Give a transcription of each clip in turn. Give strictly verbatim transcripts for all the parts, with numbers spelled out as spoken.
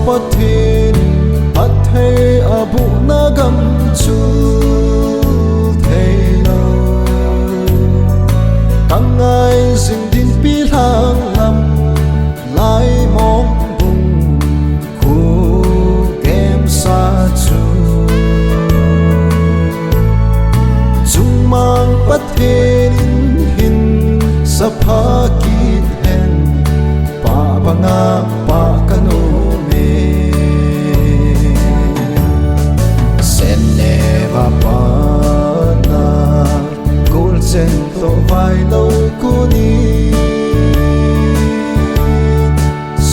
Pathen, Pathen abuhna gam chu thei lo. Ka ngai jing dinpi lhang lam, lai mong bung khu kemsa chu. Chungmang Pathen in hin sapha kit hen, pa banga pa ka nom e. Sen neva pa na, gol chen to vai lo kuni.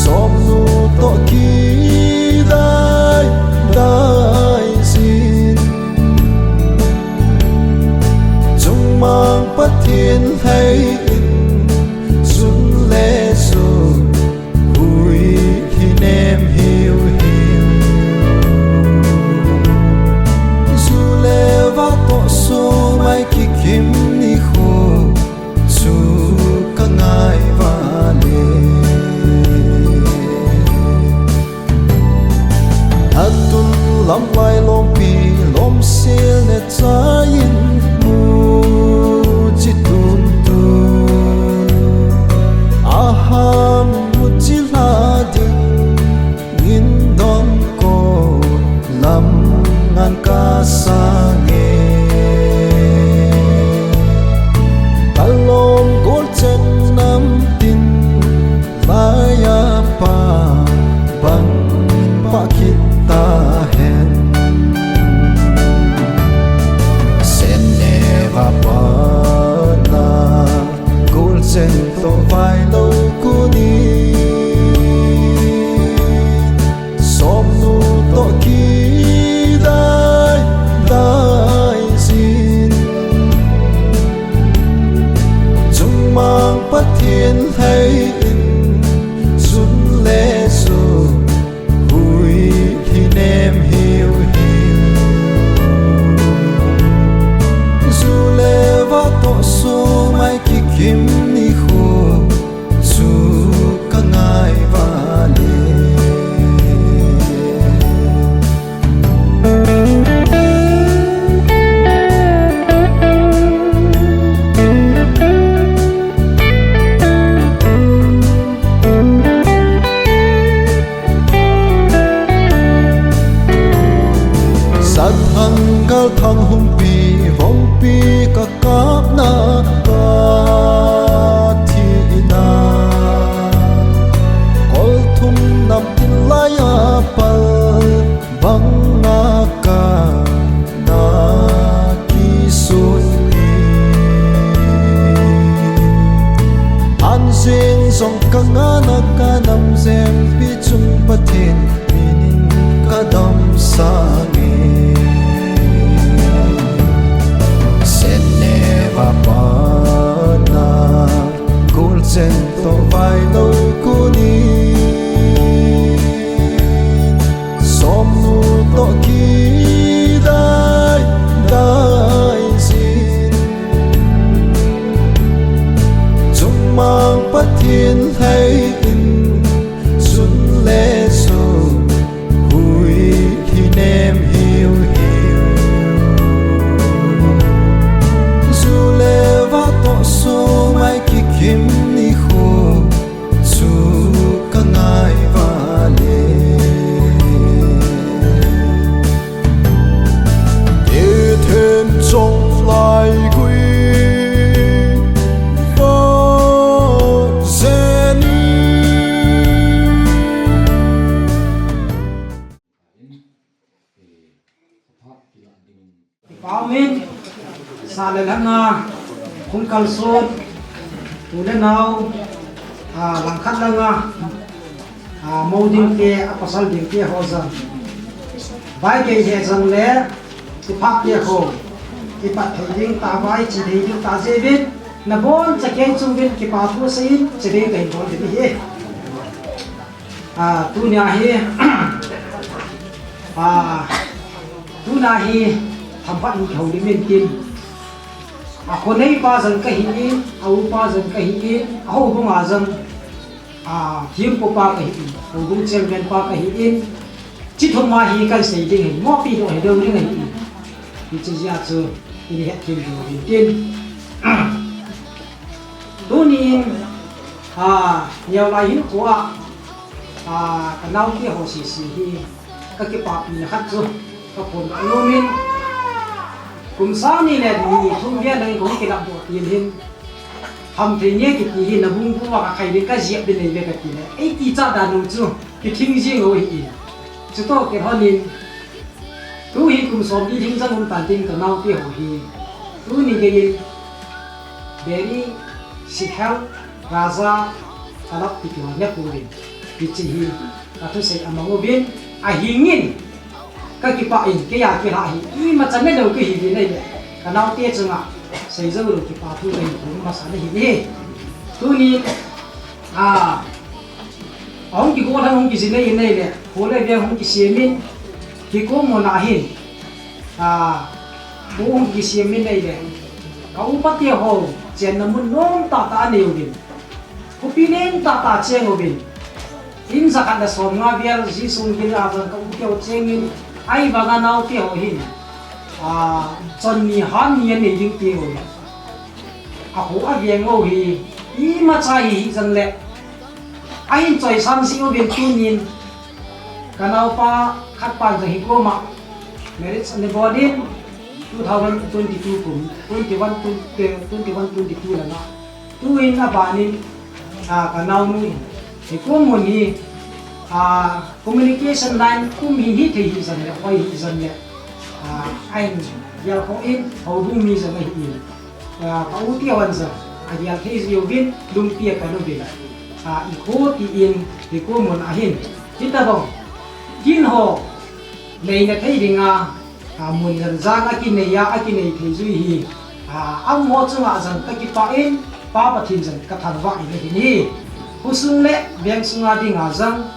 Somnu toh kidai dai jin, chungmang Pathen lhai in, sun le su hui hi nem hiu hiu. Ju le va toh su mai kikim ni khu, chu ka ngai vale. Atun lam lai lompi, lom sil ne chain mu chi tun tun. Aham mu chi la ding, ngin dong ko lam ngan ka sange. Ka lom gol chen nam tin, maya pa bang pa kit ta hen. Sen neva pa na, gol chen to vai lo kuni. Somnu toh kidai dai jin, chungmang Pathen lhai in, sun le su hui hi nem hiu hiu. Ju le va toh su mai kikim ni khu, chu ka ngai vale. Sat hang gal thang humpi, vongpi ka kapna ka thi ina. Kol thum nam tin lai a pal banga ka na kisun ni. An jing jong ka ngana ka nam jempi chung Pathen minin ka dam sange. Sen neva pa na, gol chen to vai lo kuni. Somnu toh kidai dai jin, chungmang Pathen lhai in, sun le su hui hi nem hiu hiu. Ju le va toh su mai kikim ni khu, chu ka ngai vale. Ethen chong lai gui va zeni. Kipa umin, sa le lhanga, hung kalson, u le nau, a, langkhat langa, a, mou dingte, a pasal dingte ho jong. Vai kei he jong le, kipah te ho, kipat thei ding ta vai, chi thei ding ta jeh uvin, nabon chakei chung uvin, kipa thu seiyin, chi ding kahin bol ding ahi. A, tunia hi, a, tuna hi, thamphat ni kihoulim in tin. A khoneipa jong kahin, a upa jong kahin, a houbunga jong A, thempu pa kahin, houbung chairman pa kahin, chithum a hi kasei ding ahi, mopi doh hi ding ahi. Hiche jeh a chu, ihet thim diu ahi tin. Tunin, a, neo lai hinkho a, a, kanaote ho sese hi, kakipapina khat chu, kaphondoh nomin, kum sang ni le ni thum vel lang kahung kilap doh til hin, Hamtheinge kiti hi nabung bung a kakhai ding kajep ding ahi ve kati le. Eiti cha dan u chu kithing jing u ahi in. Chutoh kilhonin, tu hi kum som li lhing jang um tan tin kanaote ho hi. Tuni geiyin, Beri, Sikhel, Raja, Kalap kiti ho nepu uvin. Hiche hi, kathusei amang uvin, ahingin, kakipah in, keiya kilhah hi, imacha nelou kahi uvin ahile, kanaote chunga, seijou lou kipa thu kahin phong masa nahi e. Tuni, a, ahung kigol lhan hung kijin ahin ahile, kho le veng hung kisemin, kikho muna hin, a, kho hung kisemin ahile, ka upa te ho, chenna mun nomtah tah anei uvin. Khopi lentah tah cheng uvin. In jakhat le somnga vel ji sung gil a jong ka u keu chengin, ahivanga naote ho hin, a, chon ni han ni anei ding tiu. Akho aveng u hi, imacha hi hih jongle, ahin choisan ji uvin tunin, kanaopa khat pan jong hi koma marriage ana bol in, two thousand twenty-two kum, twenty-one, twenty, twenty-one, twenty-two langa. Tuin abanin, a, kanaonu in, hikom mun hi, a, communication line kum hi hithei hih jongle, hoi hih jongle, a, ahin gelkhoh in, houbung mi jong ahin, a, ka u te hon jong agel thei jiuvin, lungpi apan uvin, a, ikho tin, hikom mun ahin, hitobang, kin ho, neina thei dinga, a, mun jan jan a kinei a, akinei thei jui hi, a, amaho chunga jong kakipah in, Pa Pathen jong kathangvah in ahin hi. Khosung le veng sunga dinga jong,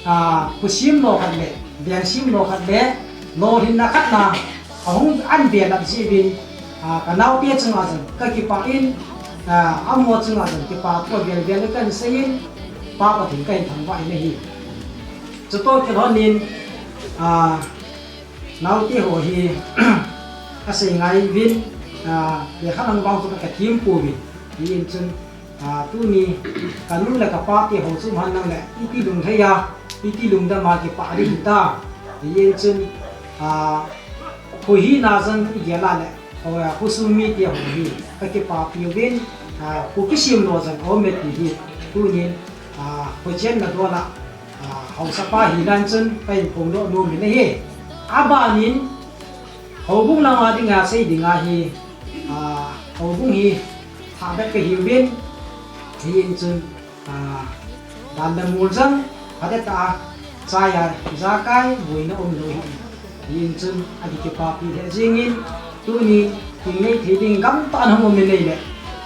a, khosim lou khat le, veng sim lou khat le, lolhinna khat na, ahung anbelap jiuvin, a, kanaote chunga jong kakipah in, a, amaho chunga jong kipa thu avel vel kahin seiyin, Pa Pathen kahin thangvah in ahi. Chutoh kilhonin, a, naote ho hi, asei ngai uvin, a, lekha lang vang chu ka, kathim pouvin. Hijeh chun, a, tuni, kanu le kapa te ho chu man lang le, iti lunglhai a, iti lungdam a kipah ding hita. Hijeh chun, a, kho hina jong igel a le, ho, a, khosung mite ho hi, kakipapi uvin, a, kho kisim lou jong aume ti hi, tunin, a, khochenna dol a, a, haosapa hinan chun kahin phongdoh nom in ahi. Abanin, houbung langa dinga sei dinga hi, a, houbung hi thah bep kahiuvin, hijeh chun, a, dan le mol jong, phatah a, chai a, ijakai, boina umlou hi. Hijeh chun, akikipapi lheh jengin, tuni, kinei thei ding gamtah in hung um in ahile,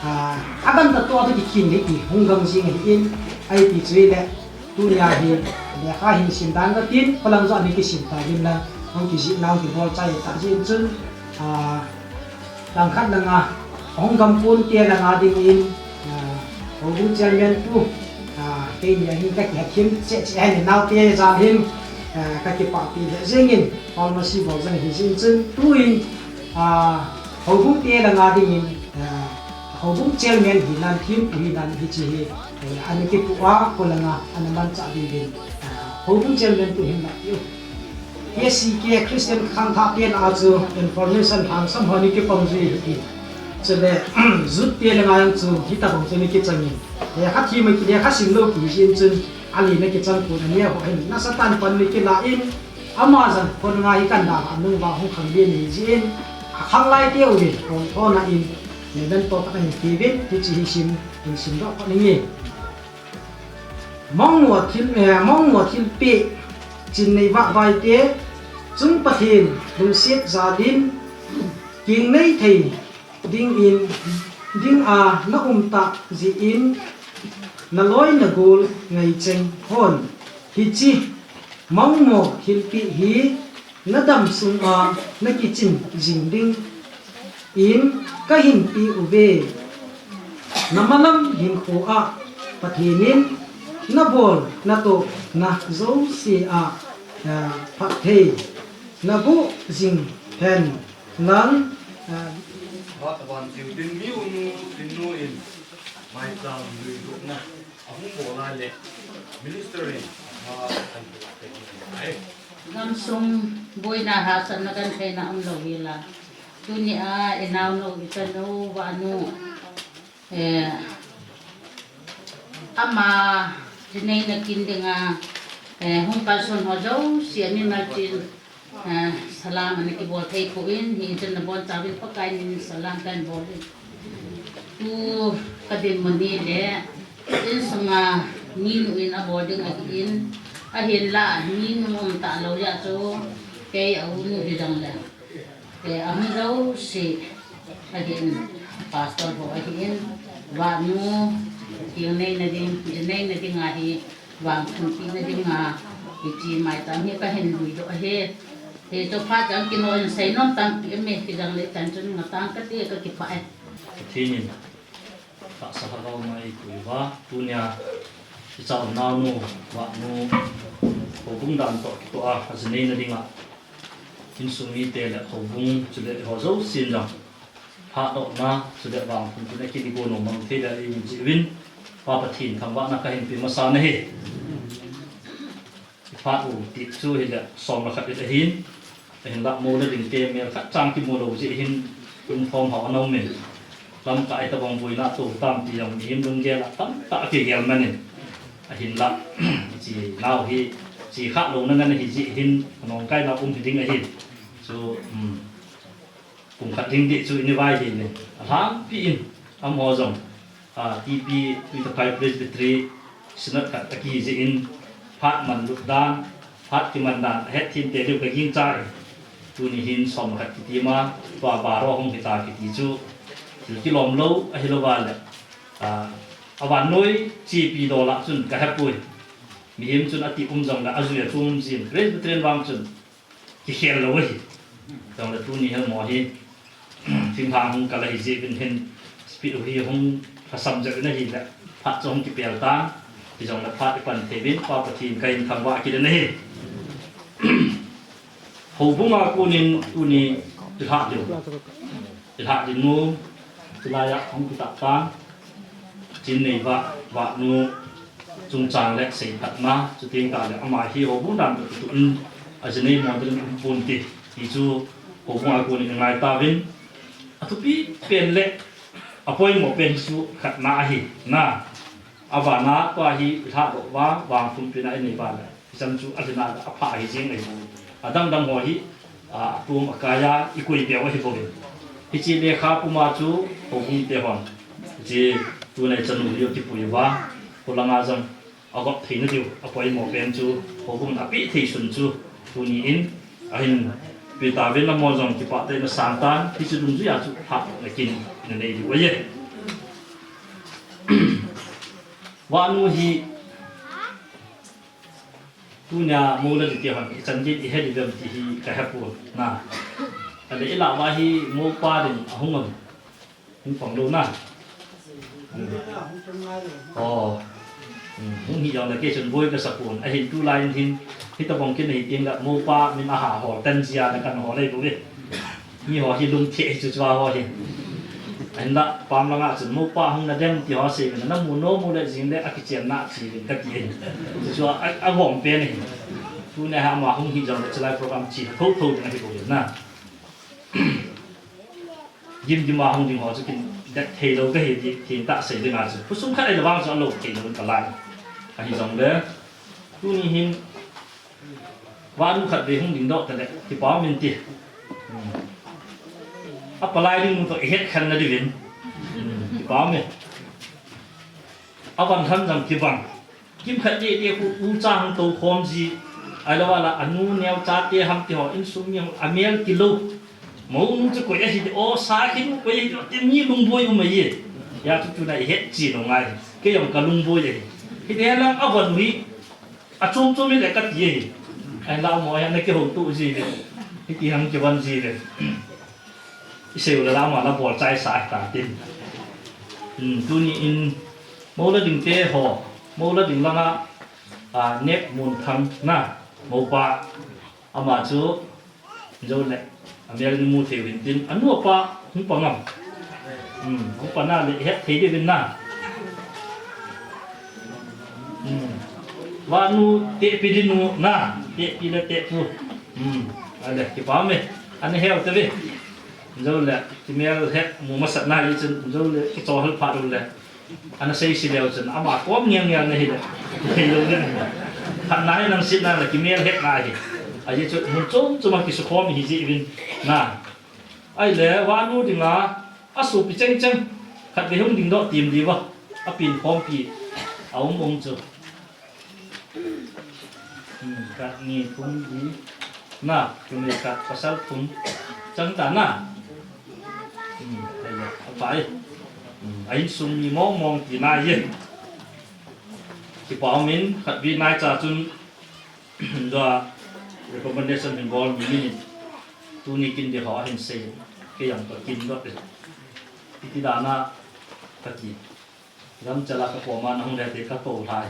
a, agam tah toh a toh kikhin lheh ti, hung gam jeng ahin, ahiti chu ahile, tunia hi, lekha hin sim dan katin, kholang joh a ana kisim tauvin lang, hung kijih nau kibol chai tah jeh chun, a, langkhat langa, ahung gam ponte langa dingin, a, houbung chairman pu, a, keini a hin kakihethem cheh cheh ahin naote jal hin, a, kakipahpi lheh jengin, palmasi bol jong hijeh chun tuin, a, houbung te langa dingin, a, houbung chairman hinan thempu hinan hiche hi, a, ana kipoh a, kholanga ana manchah dingin, a, houbung chairman pu hin la u. K C K Christian khangthah pen a chu information lhangsam ho ana kipang jui ahi. Chule, youth te langa jong chu hitobang chu ana kichangin. Lekha thim a ki, lekha simlou kihijeh chun, alen ana kichang pon, aneo ho hin nasatah in pan ana kilah in, ama jong khonunga hi kan dalhah nung uva hung khanglen ahijeh in, akhang lai teuvin, hung thona in, memento khat ahin peuvin, hiche hi sim, hin simdoh kit inge. Mongmong thil, eh, mongmong thilpeh, chinnei vahvai te, chung Pathen lungset jalin, kingnei thei dingin, dinga na um tah jeh in, na loi na gol ngaicheng hon, hiche mongmong thilpeh hi na damsunga na kichin jing dingin kahin peh uve. Na malam hinkho a Pathen in Nabol natoh na jouse a, a, phatthei naboh jing hen lang, a, Vangam ding mi unu, inu in, maicham lui duk na, ahung bol a le, minister in, a, kan tu te ni ai. Gamsung boina hahsatna gentheina umlou hila. Tunia, inaonu, ichanu, vanu. Eh, ama jinei na kin dinga, eh, hung kalson ho jouse a mimal chun, eh, salam ana kibol thei poi, hijeh chun nabonchauvin Pakai min salam kahin bol in. Tu kadinmun hile, insunga minu in abol ding ahin, ahinla minu umtalou jeh chu, kei a unu hijongle. Eh, ahung jouse, ahin, pastor ho ahin, vanu, thil neina ding, neina dinga hi, vangphun pina dinga, hiche maicham hi kahin lui doh ahi. Hichu phat chang kino in seinom tang pi ame, hijongle chan chun ngatang kati kakipah e. Pathen in tahsa lhagao mai eipui uva, tunia, ichanu, vanu, houbung dan toh kitoh a, ajinei na dinga, insung mite le houbung chule eiho jousen jong, phatdohna chule vangphun pina kin igon nom mang thei le eium jeh uvin, Pa Pathen thangvahna kahin pe masa nahi. Iphat u ti chu hile som le khat in ahin, ahinla mou le dingte mel khat chang kimu lou jeh hin, lungthom hao ana um in. Lamkai tobang boina tou tam ti jong mihem lunggel a tamtah kigel man in. Ahinla, hiche nao hi, che khah louna ngen ahi jeh hin, anong kaina um hiding ahin. Chu, um, kum khat ding ding chu ini vai ding in. Alhangpi in, amaho jong, a, T P, Twitter Presbytery, Synod khat akihi jeh in, phat manlut dan, phat kiman dan, ahet them tei diu kagingcha e. Tuni hin som khat kiti ma, tua baro hung hita kiti chu, thil kilom lou, ahilou va le, a, avannoi chepi dol a chun kahepoi. Mihem chun ati um jongle, ajui achom jin, Presbyterian vang chun, kikhel lou ahi. Jongle tuni hin mo hi, thinglhang hung kal ahi jeh uvin hin, speed u hi hung lhasam jeh uvin ahile, phat chu hung kipel tan, hijongle phat ipan thei uvin, Pa Pathen kahin thangvah kit in ahi. Houbung a konin tuni ilhah diu. Ilhah ding nu, chulai a hung kitah tan, Chinneiva, vanu, chungchang le seiphatna, chuteng tah le ama hi houbung dan toh kitoh in, ajinei model in um pon te, ti chu houbung a konin ingai tauvin, athupi pen le apoimo pen chu khatna ahi, na, avana tua hi ilhahdoh uva, vangphun pina inei uva le. Hichan chu alhin a le apha ahi jeng ahi bou. Adang dang ho hi, a, atom akai a, ikoi peh u ahi bou. Hiche lekha puma chu, houbung te hon. Hiche, tunai chanu hi akipui uva, kholanga jong, agop theina diu, apoimo pen chu, houbung in apeh thei sun chu, tuni in, ahin, pe tauvin amaho jong kipah tah in asang tan, hiche dungjui a chu, phat na kin, na nei diu ahi. Vanu hi, Tunia mou le dingte hon ichan gei ihet diu vem ti hi kahepon na. Ale ilah uva hi moupa ding ahung um. Hung pang lou na. Oh. Hmm, hung hi jongle kei chun boi kasapon. Ahin tulai in hin hitobang kin ahi teng le moupa min aha hol tan jia le kan hol ei bou ve. Miho hi lungthim hi chu chua ho hi. Ahinla, pam langa chun, moupa hung nadem ti ho seivin, namu nom u le jing le akichenna cheuvin kati ahi. Chu chua, a, agom pen ahi. Tunia hi ama hung hi jongle chulai program che thotho ding ahi bou na. Gimgim a hung ding ho chu kin det thei lou kahi ti, tin tah sei ding a chu. Khosung khat ahile vang chu alo thei lou kalai. Ahi jongle, tuni hin, Vanu khat vei hung dingdoh tale, kipa um in ti. Hmm. Apalai ding nu toh ihet khen na diuvin. Hmm. Kipa um e. Avan lhan jong kibang. Kimkhat deh deh khu ucha hung tou khom ji. Ahilou le anu neo chate ham ti ho insung mi ho amel kilou. Mounu chu koi ahi ti, o, sakhi nu koi ahi ti, ti mi lungboi um ahi. Hijeh chun tuna ihet chen u ngai. Kei jong kalungboi ahi. Hiti hen lang avanu hi. Achom chom hile kati ahi. Ahinla mo hi ana kihouto ji ve. Hiti hang kivon ji ve. Isei u le la ama la bol chai sa ta tin. Hmm, tuni in mou le dingte ho. Mou la ding langa, a, Nep Mun Thang na, moupa, ama chu, jou le, a mel ni mu thei u hin tin, anu apa, hung pa ngam. Hmm, hung pa na le, het thei di vin na. Hmm. Vanu, te pi di nu na, te pi le te pu. Hmm, ale, kipa me, ane heu te ve. Jou le, kimel het mu masat na i chun, jou le, kicho hal pha ru le. Ana sei si leu chun, ama kom ngiang ngiang na hi le. Hei lo ding. Khat na hi nang sit na le, kimel het na hi. A ji chu, mun chom chom a kisu khom hi ji vin. Na. Ai le, vanu dinga, a su pi cheng cheng. Khat ve hung ding do tim di va. A pin khom pi. A um um chu. Hmm, khat ni thum li na, thum le khat pasal thum chang ta na. Hmm, ai ya, a pai. Hmm, a insung mi mong mong ti na ye. Kipa um in, khat ve nai cha chun, dua recommendation hin bol mi ni. Tuni kin di ho hin sei, kei jong ka kin dot e. Iti dan a, ka ti. Gamchal a ka koma na hung le te ka to lai.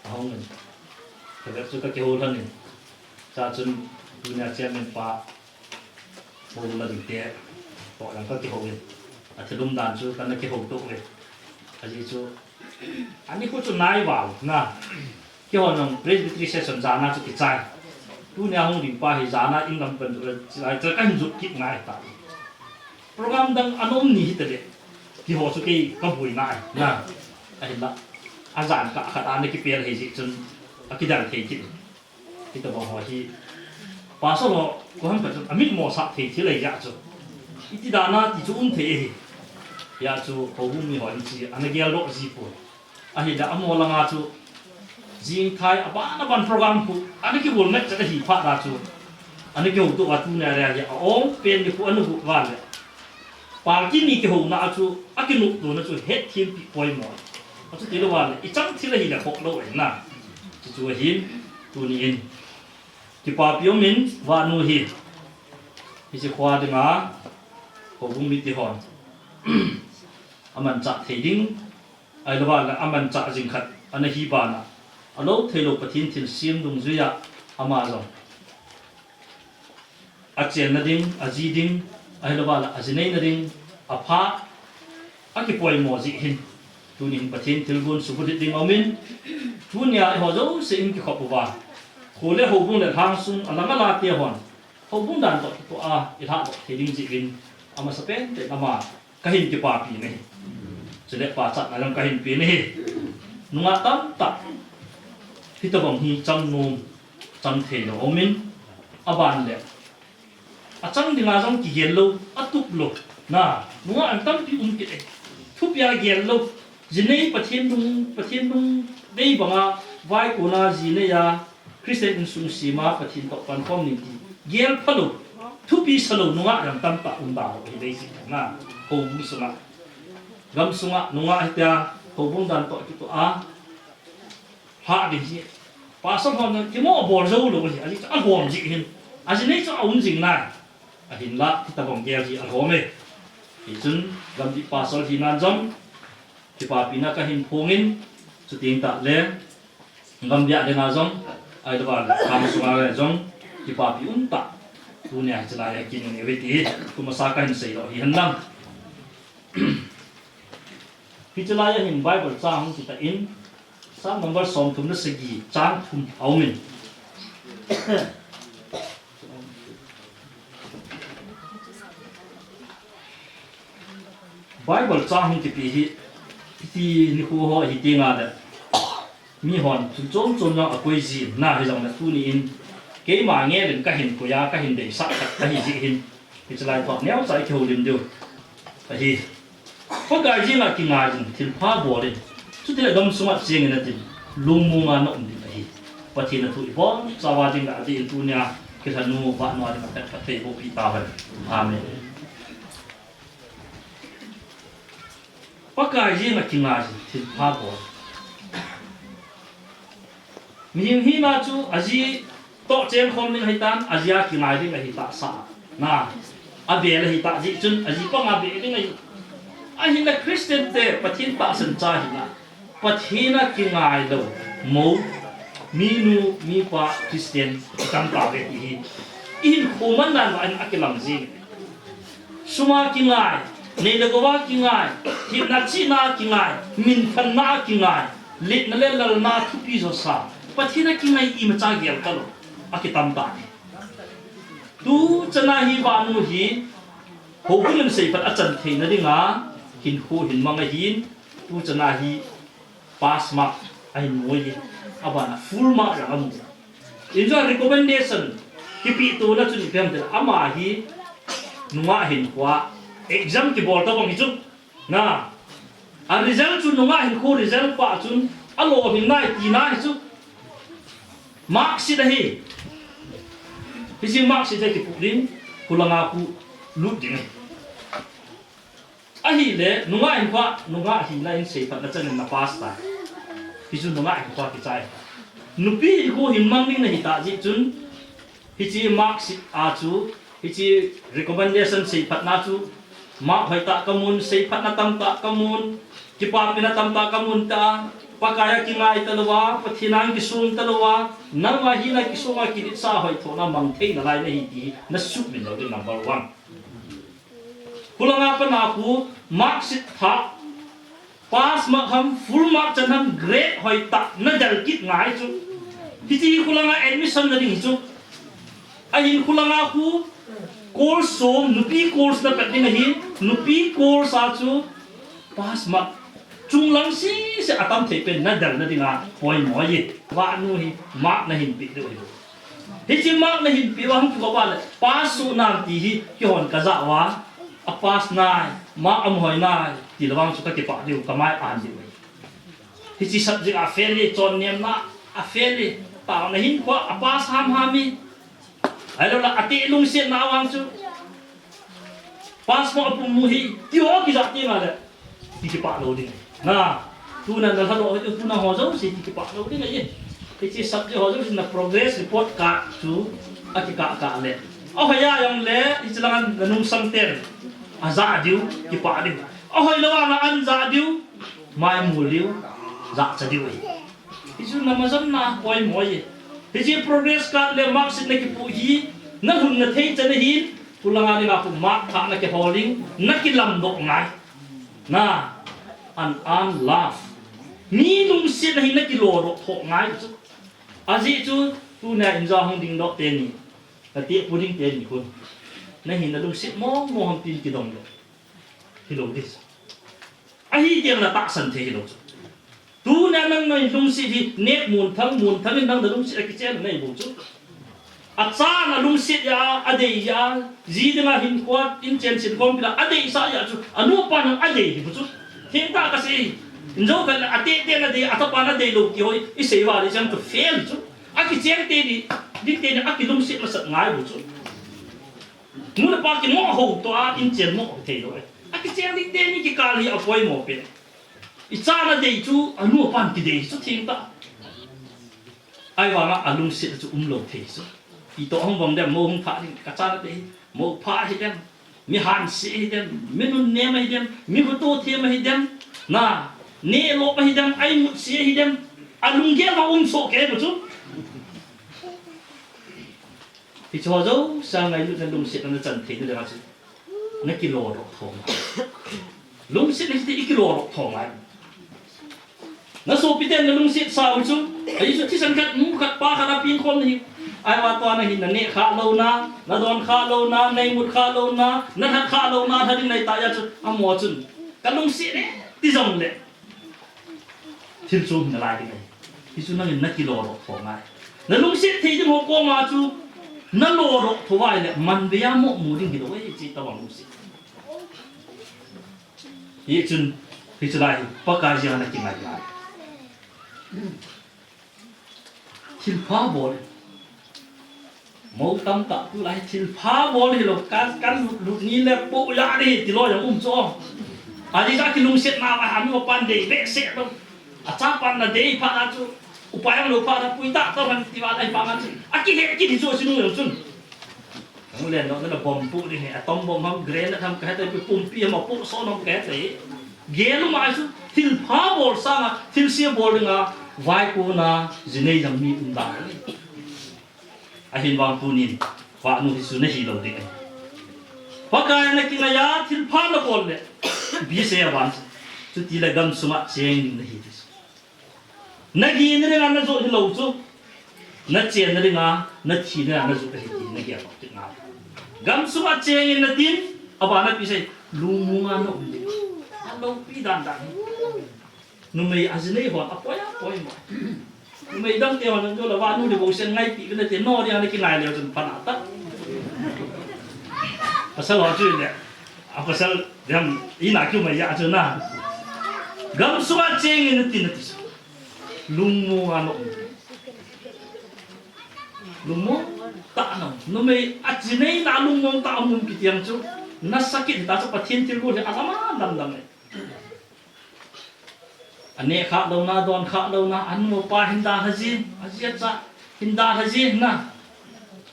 Ahung in. Ka vek chu ka kihou lhon in. Cha chun tunia chairman pa. Hou la ding te. To jong ka kihou in. A thilum dan chu ka na kihou to ve. A ji chu. Ani khu chu nai vau na. Kihou nang Presbytery session jana chu kichai. Tunia hung ding pa hi jana in lam pen chu chai chu ka hin jut kit ngai ta. Program dang anom ni hi ta le. Kihou chu kei ka bui nai na. Ahin la. A jan ka khat ana kipel hi ji chun. A kidal thei kit. Hita bang ho hi, pastor ho, ko ham ka chu, amit mo sa thei thil ahi ja chu. Iti dan a ti chu um thei ahi. Ja chu, ko hung mi ho in chi, ana gel doh ji poi. Ahi da amo langa chu, jing thai, aban, aban program khu, ana kibol ngat chat ahi phat da chu. Ana kihou to a tunia le ahi, a ong pen ni khu ana hu va le. Party ni kihouna a chu, a kinop tona chu, het thim pi poimo. A chu ti lou va le, i chang thil ahi le khok lou ahi na. Chu chu ahin, tuni in. Kipapi um in, vanu hi. Hiche khua dinga, houbung mite hon. Amanchah thei ding, ahi lou va le, amanchah jing khat, ana hi bana. A lou thei lou Pathen thilsem dungjuia, ama jong. A chenna ding, a ji ding, ahi lou va le, a ji neina ding, a pha, a kipoimo jeh hin. Tuni hin Pathen thilgon subulhit ding aum in, tunia eiho jouse in kikhop uva. Kho le houbung le lhang sung, a lang a la te hon. Houbung dan toh kitoh a, i lhah doh thei ding jeh uvin, a masapen ten ama, ka hin kipapi nahi. Chule pachatna jong ka hin pe nahi. Nungah tamtah. Hitobang hi chang nom, chang thei lou aum in, aban le. A chang dinga jong kigel lou, a tup lou. Na, nungah jong tampi um kit e. Thupi a gel lou. Ji nei Pathen dung, Pathen dung dei banga, vaikona ji nei a, Christian insung sema Pathen toh pankhom ning ti. Gel pha lou, thupi sa lou nungah jong tamtah um da lou, hi dei si na, houbung sunga. Gam sunga nungah hitia, houbung dan toh kitoh a, lhah ding hi. Pastor hon kimo bol jou lou hi, aji chu a gom jeh hin. Aji nei chu a um jing nai. Ahinla, hitobang gel hi a gom e. Hichun, gamdih pastor hinan jong, kipapina ka hin phong in, chuteng tah le, Gambih a dinga jong, ahi lou va le, khang sunga le jong, kipapi um tah. Tunia hiche lai a kin nge ve ti, kum a sa ka hin sei lou hi hen lang. Hiche lai a hin Bible chang hung kiti in, Psalm number som thum le sagi, chang thum a um in. Bible chang hung kipe hi, hiti nikho ho hi ti nga le. Mi hon, chun chom chom jong a koi jin, na hi jong le tuni in. Keima nge len ka hin koi a, ka hin deisah khat, ka hi jeh hin. Hiche lai thot neo chai kihoulim diu. Ahi. Pakai jeng a kingai jin, thilpha bol in. Chuti le gam sunga cheng in atin. Lungmong a na um ding ahi. Pathen a thu i bol, chauva ding le adih in tunia, kilhanu, vahnu a ding a phat phat thei boh pi ta hen. Amen. Pakai jeng a kingai jin, thilpha bol. Mihem hina chu aji toh chen khom ding ahitan, aji a kingai ding ahi tahsa. Na, abel ahi tah jeh chun, aji panga bel ding ahi. Ahinla Christian te Pathen tahsan cha hina. Pathen a kingai lou mou, minu, mipa, Christian, itam tave ti hi. Ihinkho man dan uva akilam jing. Sum a kingai, nei le gou a kingai, hinna chihna a kingai, minphatna a kingai, litna le lalna thupi josa, Pathen a kingai imacha gel talou, akitam tave. Tuchan a hi vanu hi, houbung in seiphat achan theina dinga, hinkho hin mang ahin, tuchan a hi pass mark ahin mu e, abana full mark jong amu. Injo recommendation, kipehtona chun ipi ham itile, ama hi nungah hinkho a, exam kibol tobang hi chu, na, a result chu nungah hinkho result pa chun, alolhing nai tina hi chu, mark sheet ahi. Hiche mark sheet hi kipu ding, khulanga khu lut ding ahi. Ahile, nungah hinkho a, nungah hina in seiphatna chan in na pass tai. Hichu nungah hinkho a kichai. Nupi hinkho hin mang ding nahi tah jeh chun, hiche mark sheet a chu, hiche recommendation seiphatna chu, mark hoitah kamun, seiphatna tamtah kamun, kipapina tamtah kamun ta, Pakai a kingai talouva, Pathen a kisong talouva, nangma hina kisong a kiditsa hoithona mang thei nalai nahi ti, nasuhmil lou ding number one. Khulanga pat a khu mark sheet thah, pass mark ham, full mark chan ham, grade hoitah nadel kit ngai chu. Hiche hi khulanga admission na ding chu. Ahin khulanga khu course som, nupi course na pat ding ahi, nupi course a chu pass mark chunglang sese atam thei pen nadel na dinga poimo ahi. Vanu hi mark nahin peh diu ahi. Hiche mark nahin peh uva hung kigop uva le, pass soh nam ti hi keihon kajah uva, a pass nai, mark amu hoi nai, tilou vang chu kakipah diu, kamai an diu ahi. Hiche subject a fail e, chonnemna a fail e, taona hinkho a pass hamham e. Ahilou le, ateh lungsetna vang chu, pass mark apum mu hi, ti ho kijah teng le, kikipah lou ding. Na, tuna nalhadoh ho, tuna ho jouse kikipah lou ding ahi. Hiche subject ho jouse na progress report card chu akikah kah le, ahoi a jong le, hiche langa nanungsang ten ajah diu, kipah diu. Ahoilou a na an jah diu, maimul diu, jahcha diu ahi. Hichu na majanna poimo ahi. Hiche progress card le mark sheet nakipoh hi, nalhunna thei chan ahin, khulanga dinga khu mark thah nakihol ding, nakilamdoh ngai. Na, an an love. Mi lungsetna hi nakilodoh thoh ngai chu. Ajeh chu, tunia injo hung dingdoh teni, natehpu ding teni khun, nahin nalungset mong mong ham tin kidong le, hilou ding. Ahi teng le tahsan thei hilou chu. Tunia nang nalungset hi neh mun thang mun thang in nang nalungset akichen nahi bou chu. Achan alungset jeh a, adei jeh a, ji dinga hinkho a, inchen sin khompi la adeisah jeh a chu, anu apan adei hi bou chu. Thengtah kasei, injo khat le ateh teh in adei, atapa in adei lou ti ho isei uva le chang chu fail chu. Akicheng teni, ding teni, akilungset masat ngai bou chu. Nu le pa kimoh ho toh a inchen moh thei lou e. Akicheng ding teni kikal hi apoimo pen. Ichan adei chu anu apan kidei chu thengtah. Ahivanga alungset chu umlou thei chu. Itoh hung vong dem, mou hung thah ding, kachan adei, mou pha hidem, mi hanse hidem, mi nunnem ahidem, mi huto them ahidem, na, neh lop ahidem, a imut se ahidem, alunggel a um soh kei bou chu. Hicheho jouse a ngailutna lungsetna nachan theina dinga chu, nakilodoh tho ngai. Lungset hiti ikilodoh tho ngai. Nasopi ten nalungset sah u chu, ajeh chu thisan khat, nu khat, pa khat a pengkhom nahi. Ahivang tua nahin naneh khah louna, nadon khah louna, naimut khah louna, nalhat khah louna, lha ding nahi tah jeh a chu, amaho chun, kalungset e, ti jongle, thil chom hi nalai ding ahi. Hichu nangin nakilodoh tho ngai. Nalungset thei ding ho koma chu, nalodoh tho uva ahile, manbei a moh mu ding hilou e, hiche tobang lungset. Hichun, hiche lai hi, Pakai jeng a nakingai ngai. Thilpha bol. Mou tamtah tulai thilpha bol hilou, kan, kan lut, lut ni le poh ja ding ti lou jong um chu. Ajeh chu akilungsetna uva anu apan dei behseh lou. Achapan nadei phat a chu, upai aum lou phat a puitah tah man ti uva lai phat a chu, akihet kit hi chu, chinu jong chun. Hung len lou, nana bomb poh ding hi, atom bomb ham, grenade ham kahe tai, pumpi ham, apohson ham kahe tai. Gel um ahi chu, thilpha bol sanga, thilse bol dinga, vaikona, jinei jang mi um dan ahi. Ahin vang tunin, vahnu hi chu nahi lou ding ahi. Pakai na kingai a, thilpha nabol le, ipi sei a vang chu, chutile gamsunga cheng ding nahi ti chu. Nagin na dinga najot hilou chu. Nachen na dinga, nathi na dinga najot ahi ti nagel lou ding ahi. Gamsunga cheng in natin, abana ipi sei, lungmonga naum ding. Aloupi dan dan. Numei ajinei hon apoi apoi mo. Numei dang te hon jo la vahnu le bou sen ngaipi ve nate no dia nakingai leu chun pha nata. Pasal ho chu le. A pasal dem ina kiu mai ya chu na. Gamsunga cheng in natin nati chu. Lungmonga naum. Lungmong tah naum. Numei ajinei na lungmong tah um kiti jong chu. Nasakit ta chu Pathen thilbol hi alam a damdam e. Aneh khah louna, adon khah louna, anu apa hin dalha jin, aji acha hin dalha jin na.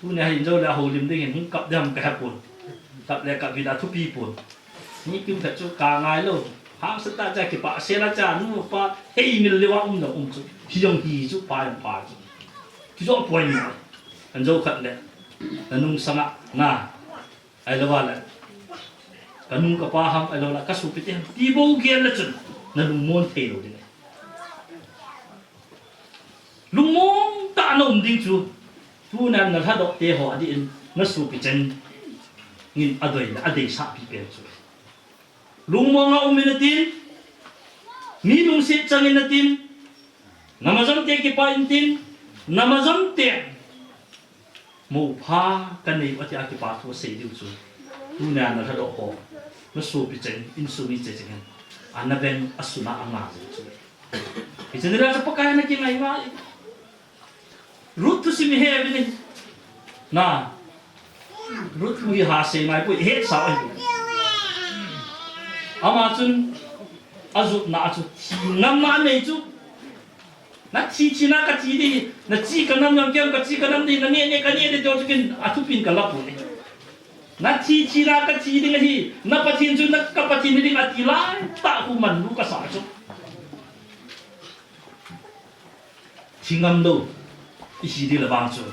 Tunia hin jou le ahoulim ding hin hung kap ding ham kahepon. Kap le kap vida thupi pon. Ni kim khat chu kangai lou. Hangsan tah cha kipah sel a cha anu apa heimil leuva um lou um chu. Hijong hi chu pa jong pa chu. Kijo poi ni. An jou khat le. Nanung sanga na. Ahilouva le, kanu kapa ham, ahilouleh kasopite ham, ti bou gel le chun, nalungmon thei lou ding ahi. Lungmong tah a naum ding chu, tunia nalhadoh te ho adih in, nasopi cheng in adei le, adeisah pi pen chu. Lungmong a um in natin, mi lungset chang in natin, namajon te kipah in tin, namajon te Mopha kanei u atia kipa thu asei diu chu. Tunia nalhadoh ho. Nasopi cheng, insung mi che cheng hen. Ana veng asuna anga jeng chu. Hiche nilhah chu Pakai a nakingai ngai. Ruth thusim ihet uvin ahi. Na. Ruth thu hi hasei ngai poi, ihetsau ahi. Ama chun ajotna a chu thi ngamna anei chu. Nathi thina kathi ding, nachi kanam jong kem kachi kanam ding, naneh neh kaneh ding jong chu ken athupin kalap u ahi. Nathi thina kathi ding ahi, na Pathen chu na ka Pathen hiding ati laitah khu manlu kasa chu. Thi ngam lou, ihi ding le vang chu,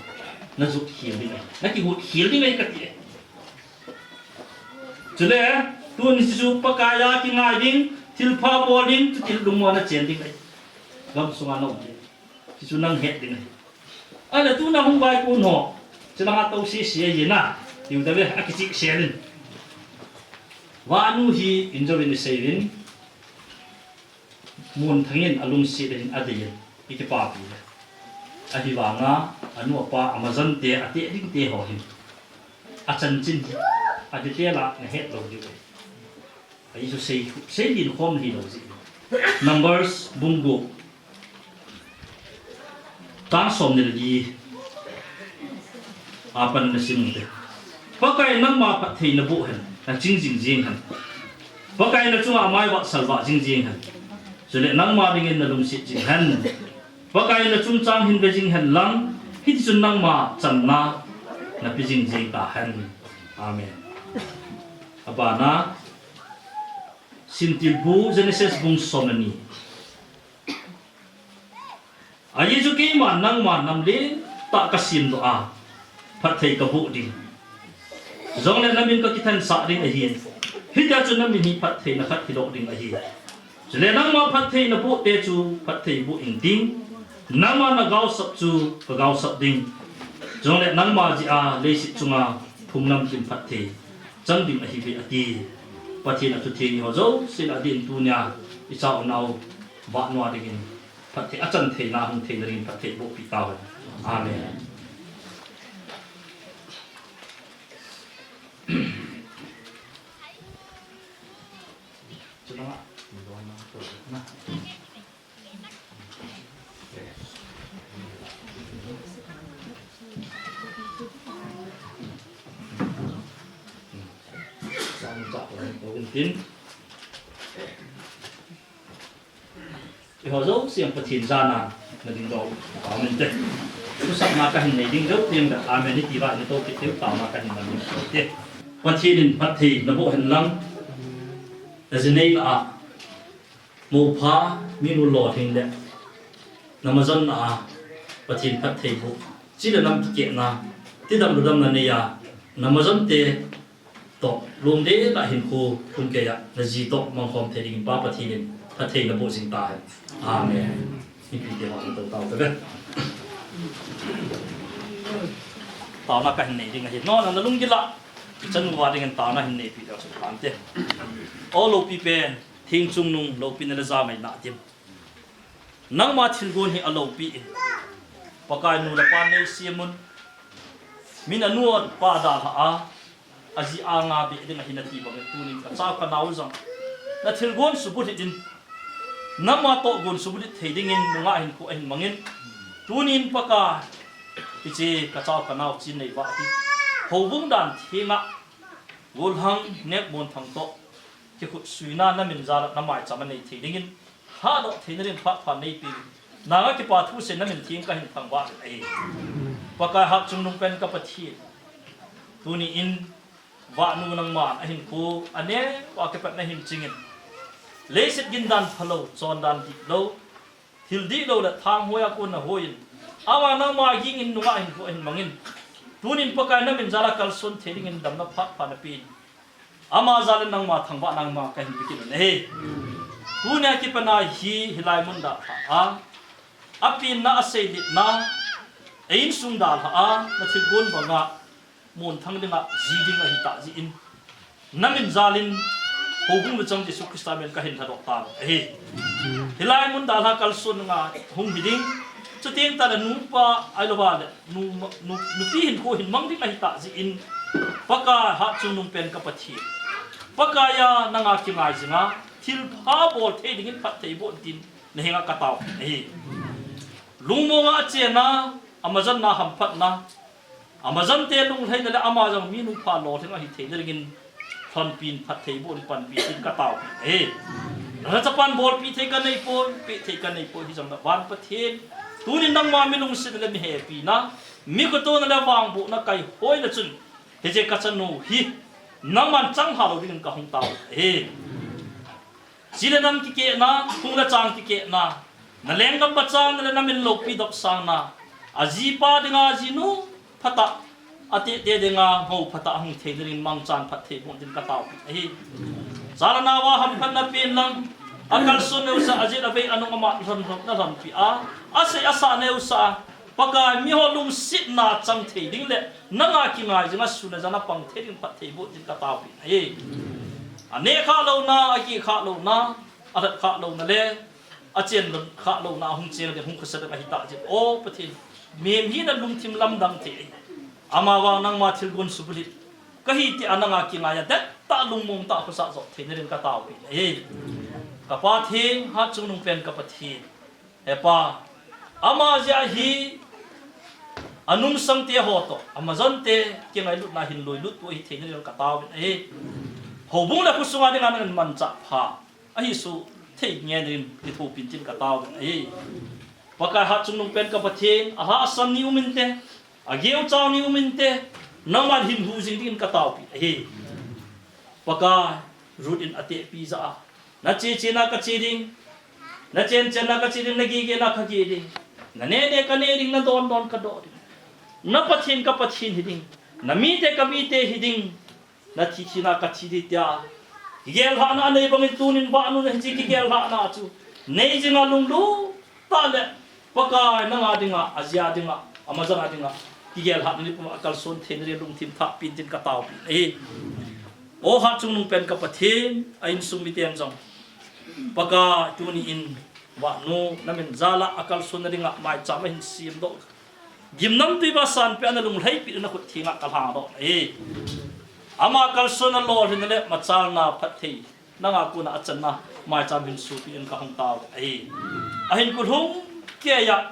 najot khel ding ahi, nakigot khel ding ahi kati ahi. Chule, tuni chu Pakai a kingai ding, thilpha bol ding, chuti lungmon a chen ding ahi. Gamsunga naum ding. Chuchu nang het ding ahi. Ahile tuna hung vaikon ho. Chulanga tou sese ahi na. Tiu tave, akichih sel in. Vahnu hi injouvin isei uvin. Munthang in alungset in adei in. Ikipapi le. Ahivanga, anu apa, amajon te, ateh ding te ho hin. Achanchin hi. Adetail a nahet lou diu ahi. Ahi chu sei, seilin khom hilou jeh. Numbers bung gup. Chang somni le li. Apan nasim ute. Pakai nangma phatthei naboh hen, naching jing jing hen. Pakai nachunga amai vah salvah jing jing hen. Chule nangma dingin nalungset jing hen. Pakai nachungchang hin ve jing hen lang, hitichun nangma channa nape jing jing tahen. Amen. Abana, Simtilbu Genesis bung som le ni. Ajeh chu keiman nangma nam lentah kasemdoh a, phatthei kaboh ding. Jongle namin kakithansah ding ahin. Hitia chu namin hi phattheina khat hidoh ding ahi. Chule nangma phatthei naboh te chu phatthei boh inting. Nangma nagaosap chu kagaosap ding. Jongle nangma jeh a leiset chunga phung namkim phatthei chang ding ahiuve ati. Pathen a thutheng ho jouse a din tunia icha unau vahnu a dingin phatthei achan theina hung theina dingin phatthei bohpi tauhen. Amen. Eiho jouse Pathen jana nading doh tauhinte. Thusapna kahin nei ding deuh teng le amen iti uva ina toh kit diu, taona kahin man ding te. Pathen in phatthei naboh hen lang, najinei lah a Mopha, minu lolhing le, na majanna a Pathen phattheiboh, chule nam kikehna, tidam ludamna neiya, na majante toh, lungdei le hinkho lungkeiya, na ji toh mangkhom thei dingin Pa Pathen in phatthei naboh jing tahen. Amen. Mipite ho, tou tau tave. Taona kahin nei ding ahi. Nona na lunggil a, ichanu va dingin taona hin neipi leu chun phante. O loupi pen, theng chungnung loupina le jangaina dim. Nangma thilgon hi aloupi in, Pakai nu le pa neisem un. Min anu apa dalha a, aji anga beh ding ahi nati bangin tunin kachao kanao jong na thilgon subulhit in, nangma toh gon subulhit thei dingin nungah hinkho ahin mangin, tunin Pakai, hiche kachao kanao chin neiva hi houbung dan thenga, golhang Nekmonthang toh kikhutsuina na min jal a na maicham a nei thei dingin, lhadoh theina ding phat phat neipen, nanga kipa thusei na min theng kahin thangvah in ahi. Pakai Hatchungnung pen ka Pathen, tuni in vahnu nangman ahinkho aneo a kipatna hin chingin, leiset gindan phalou, chondan dihlou, thil dihlou le thanghoiya kona hoiyin, ama nangma gingin nungah hinkho ahin mangin, tunin Pakai na min jal a kalson thei dingin damna phat phat napen, ama jal in nangma thangvah nangma kahin bikit un ahi. Tunia kipana hi hilai mun dalha a, apenna, aseiletna, a insung dalha a na thilgon banga Monthang dinga ji ding ahitah jeh in, na min jal in houbung luchang Jesu Christa min kahin lhadoh tauve ahi. Hilai mun dalha kalson nga hung hiding, chuteng tale nupa ahilouva le nu, nu, nupi hinkho hin mang ding ahitah jeh in, Pakai Hatchungnung pen ka Pathen, Pakaiya nanga kingai jinga thilpha bol thei dingin phattheiboh in tin nahenga katao ahi. Lungmonga achenna, amajanna hamphatna, amajante lunglhaina le ama jong minu pha lolhing ahi theina dingin lhonpin phattheiboh in panpi tin kataopeh ahi. Nalhachapan bolpi thei kaneipoi, peh thei kaneipoi, hijongle van Pathen, tunin nangma mi lungset le mi hepina, mi kitohna le vangbohna kaihoina chun, hiche kachanu hi nangman changlha lou dingin kahung tao ahi. Chi le nam kikehna, phung le chang kikehna, na lenggam pachatna le na min loupi dopsangna, ajipa dinga jinu phatah, atehte dinga mou phatah ahung theina dingin mangchan phattheiboh in tin kataopeh ahi. Cha le naova hamphatna pen lang, akalson neosah, ajet avei anung amat lhon lhon nalhonpi a, asei asah neosah a, Pakai miho lungsetna chang thei ding le nanga kingai jinga sun le jan a pang thei ding phattheiboh in tin kataopeh ahi. Aneh khah louna, akeh khah louna, alhat khah louna le achen khah louna ahung cheng ding, hung khasa ding ahitah jeh in, O Pathen, mihem hina lungthim lamdang thei ahi. Amavang nangma thilgon subulhit kahi tia nanga kingaiya dettah lungmong tah khosah jot theina dingin kataopeh ahi. Ka Pathen, Hatchungnung pen ka Pathen, He Pa, ama jeh a hi anungsangte ho toh, amajante kingailutna hin loilut tou ahi theina dingin kataovin ahi. Houbung le khosunga dinga nangin manchah pha ahi soh thei ngen dingin kithopin tin kataovin ahi. Pakai Hatchungnung pen ka Pathen, alhahsam ni um inte, ageuchang ni um inte, nangman hin hu jing dingin kataopeh ahi. Pakai, Ruth in atehpi jeh a, na che chena kache ding, na chen chenna kache ding, na geh gehna kageh ding, na neh neh kaneh ding, na don don kadoh ding, na Pathen ka Pathen hiding, na mite ka mite hiding, na thi thina kathi ding tia kigel lhahna anei bangin tunin vahnu in hiche kigel lhahna chu nei jinga lunglut tah le Pakai nanga dinga, ajia dinga, amajanga dinga kigel lhahna ni puma akalson theina ding lungthim thahpin tin kataopin ahi. O Hatchungnung pen ka Pathen, a insung miten jong Pakai tuni in vahnu na min jal a akalsonna dinga maicham ahin semdoh Gimnamtui Basanpeh a na lunglhaipi na khut thenga kalhangdoh ahi. Ama kalsonna lolhinna le machalna phatthei nanga kona achanna maicham hin sopi in kahung tao ahi. Ahin kulhung keiya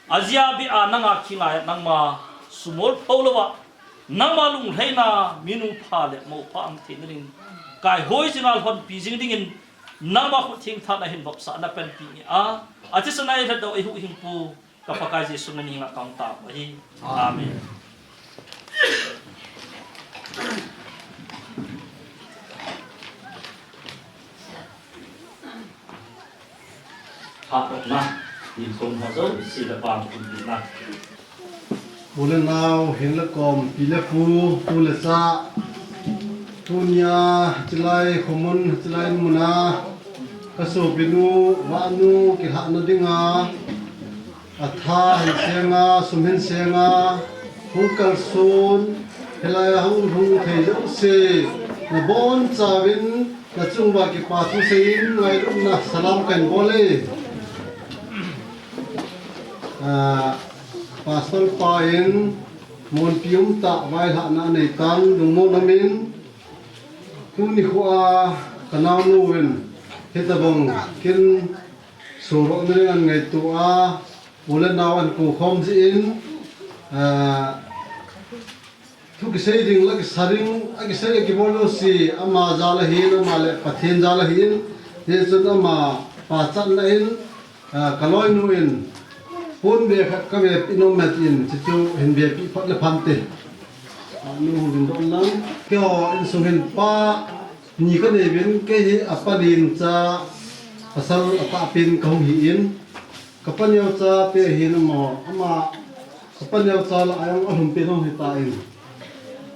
ajia beh a nanga kingaiya nangma sumol pho louva nangma lunglhaina minu pha le mou pha ahung theina ding kaihoi jinga lhonpi jing dingin nangma khut theng thahat a hin vopsah na panpi nge a, athisan a eilhatdoh eihuhhingpu Ka Pakai Jesu min a kahung tao ahi. Amen. Phatna, inkhom ho jouse le pang khum pina. U le nau, hin le kom, pi le pu, tu le cha, tunia, chilai khomun, chilai muna, ka sopinu, vahnu, kilhahna dinga, atha hin senga, sum hin senga, hung kalson, hilai a hung hung thei jouse, nabonchauvin, nachunguva kipa thu seiyin, ngailutna salam kahin bol e. Ah, Pastor pa in, monpi umtah vailhahna aneitan, lungmon umin, tuni khoa, ka naonu in, hitobang kin, sorohna ding ahin ngaito a, u le nau ahin kou khom jeh in, ah, thu kisei ding, la kisa ding, akisei akibol jouse, ama jal ahin, ama le Pathen jal ahin, hichun ama pachatna in, ah, ka loinu in, ponbe khat ka vepeh nom e tin, chuchu hin vepeh phot le phante. Ah, nu hung dingdoh lang. Keiho insung hin pa ni ka neiuvin, kei hi apa lencha, pasal atahpen kahung hin, ka pa neocha te ahin amaho, ama, ka pa neocha lah a jong alhumpen hung hitan.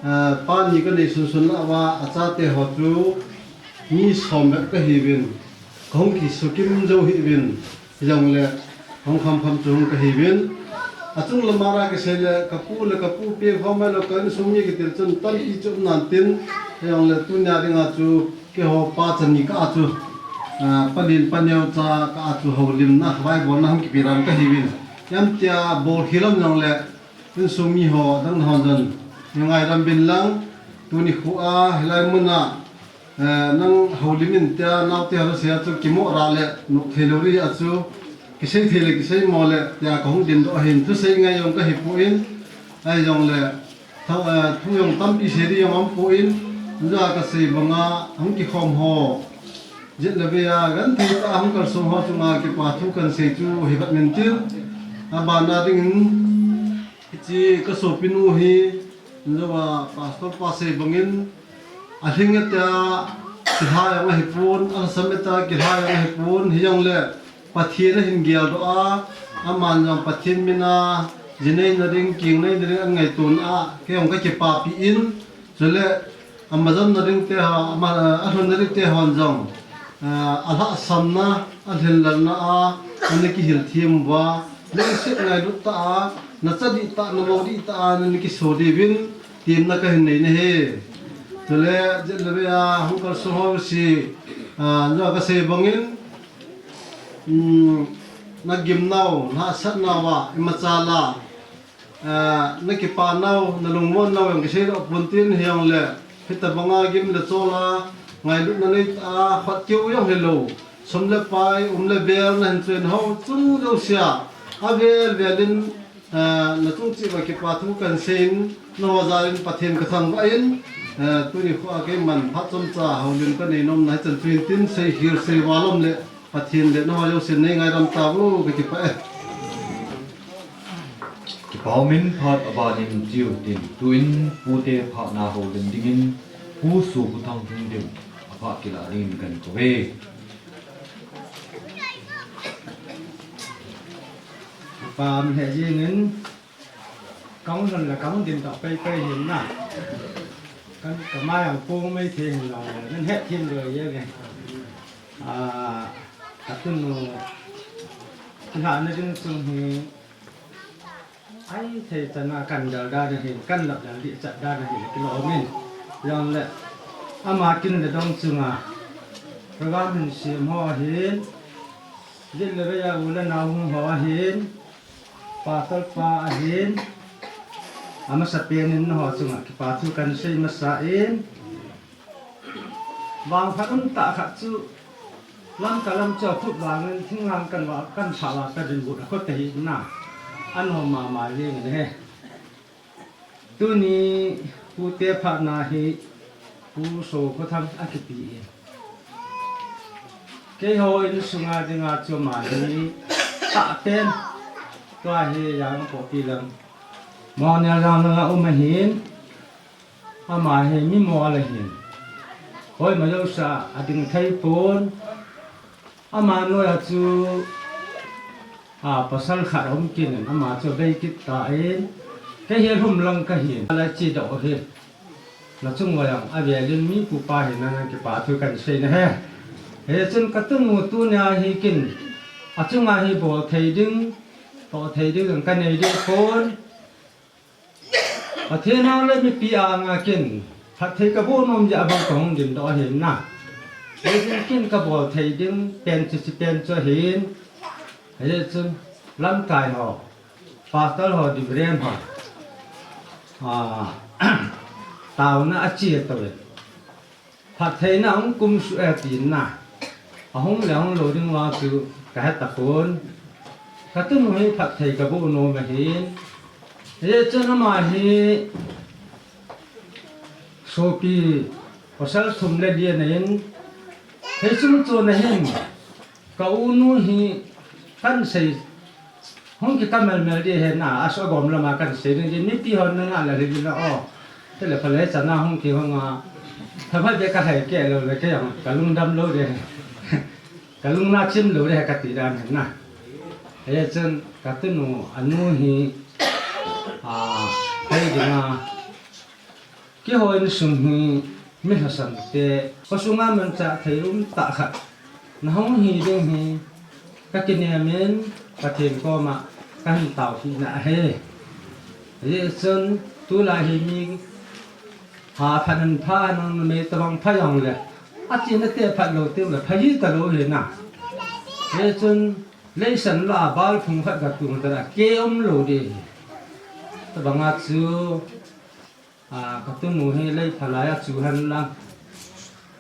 Ah, pa ni ka nei sunsun lah uva, achate ho chu mi som bep kahiuvin, kahung kisukim jou hihuvin, hijongle, hung khamkham chu hung kahiuvin. Achung lama ra kisei le, ka pu le ka pu peng ho mailou, ka insung mi kitil chun tampi chu um nan tin, hijongle tunia dinga chu, keiho pa chani kah a chu, ah, pa len pa neocha kah a chu houlimna, vaibolna hung kipe dan kahiuvin. Ipi tia bolkhel um jongle, insung miho, adang ho jong, ngaidam uvin lang, tuni khoa, hilai muna, eh, nang houlim in tia, naote ho sei a chu kimoh ra le, nop thei lou ri a chu, kisei thei le, kisei mo le, tia kahung dingdoh ahin, thusei ngai jong kahipoi, ahijongle, thu, eh, thu jong tampi sei ding jong aumpoi, hijeh a kasei banga, hung kikhom ho, jet le vei a, genthei tah a hung kalson ho chunga kipa thu kahin sei chu hi vet intin, abana dingin, hiche ka sopinu hi, hijeh a Pastor pa sei bangin, alhing e tia kilha jong ahipon, alhasam e tia kilha jong ahipon, hijongle, Pathen ahin geldoh a, aman jong Pathen mina, ji neina ding, keng neina ding, ahin ngaitona a, kei jong kakipapi in, chule, ama jonna ding te ho, ama, alhunna ding te hon jong, eh, alhahsamna, alhinlelna a, ana kihil them uva, lungset ngailut tah a, nacha dihtah, namo dihtah a, ana kiso diuvin, temna kahin nei nahi. Chule, jet le vei a, hung kalson ho jouse, ah, jo kasei bangin, um, nagimnau, nahsatnauva, imacha la, ah, nakipanau, nalungmonnau jong kiseidoh ponte, hijongle, hitobanga gim le chol a, ngailutna neitah a, khat keu jong hilou, sum le pai, um le bel, nahin choina ho chung jousea, avel vel in, ah, nachung cheh uva kipa thu kahin seiyin, nangho jal in Pathen kathangvah in, ah, tuni khoa keiman phat chomcha houlim kanei nomna hichan chu hintin, seikhel seival um le, Pathen le nangho jousen neingaidam tauvo, kakipah e. Kipa umin phat abanin chiu tin, tuin pute phatna houlim dingin, Pu Sokhuthang Lhingdim, aphat kilah dingin kahin kouve. Kipa um lheh jengin, kahung lhun le kahung dingdoh paipai hin na. Kan, kamai jong pung maithei hin jongle, nahet them lou jenge. Ah, katunu, kilhahna ding chung hi, ahithei chana kan del dan ahin, kan lap dan dih chat dan ahin, kilom in. Jongle, ama kin le dong chunga, program hin sem ho ahin, jet le vei a u le nao hung ho ahin, Pastor pa ahin, amasapen in nangho chunga kipa thu kahin sei masa in, vangphat umtah khat chu, Lamka lam chu aphut vangin, thinglhang kan va, kan pha va, kadinbut akhoh tahih na, anom mama jengin ahi. Tuni pute phatna hi Pu Sokhuthang akipe in, keiho insunga dinga chu ama hi tahpen, tua hi Yaingangpokpi lam, Monywa lang langa um ahin, ama hi mimol ahin, koima jousea ading thei pon. Ama noiya chu A pasal khat hung kinin ama chu bei kit ta in, kei hi lhum lang ka hin, ala chi da o hi. Na chung wa yang a velin mi pu pa hin na nang kipa thu kan sei na he. He chun ka tunu tunia hi kin, a chunga hi bol thei ding, to thei ding ka nei ding kon. Pathen a le mipi anga kin, phatthei ka bol nom jeh a bang ka hung dingdoh ahin na. Hijeh chun kin ka bol thei ding pen chu chi pen chu ahin. Hijeh chun lamkai ho, pastor ho, Reverend ho, a, taona a chi to ve. Phattheina hung kum suh e tina. Ahung le hung lou ding vang chu ka he tapon. Ka tunu hi phatthei ka boh nom ahin. Hijeh chun ama hi sopi pasal thum le li ana hin. Hichun chun ahin. Ka unu hi kan sei hung ki ka mel mel di he na, a so gom lama kan sei ding di, mipi hon na na la ri na o. Te le pha le chana hung ki hung a. Tha pha de ka hai ke lo le ke hung, ka lungdam lo de. Ka lungna chim lo de ka ti dan na. He chun ka tunu anu hi, a, hai ding a. Keiho insung hi mi lhasam te, khosunga manchah thei um tah khat na hung hi ding hi ka kinem in Pathen koma ka hin taopi na ahi. Hijeh chun tulai hi mi ha pha nan pha nang numei tabang pha jong le a china te phat lou teng le pha ji ta lou hi na. Hijeh chun leisan la bal phung khat ga tung ta la ke um lou di. Tabang a chu A, ka tunu hi lei phalai a chu hen lang.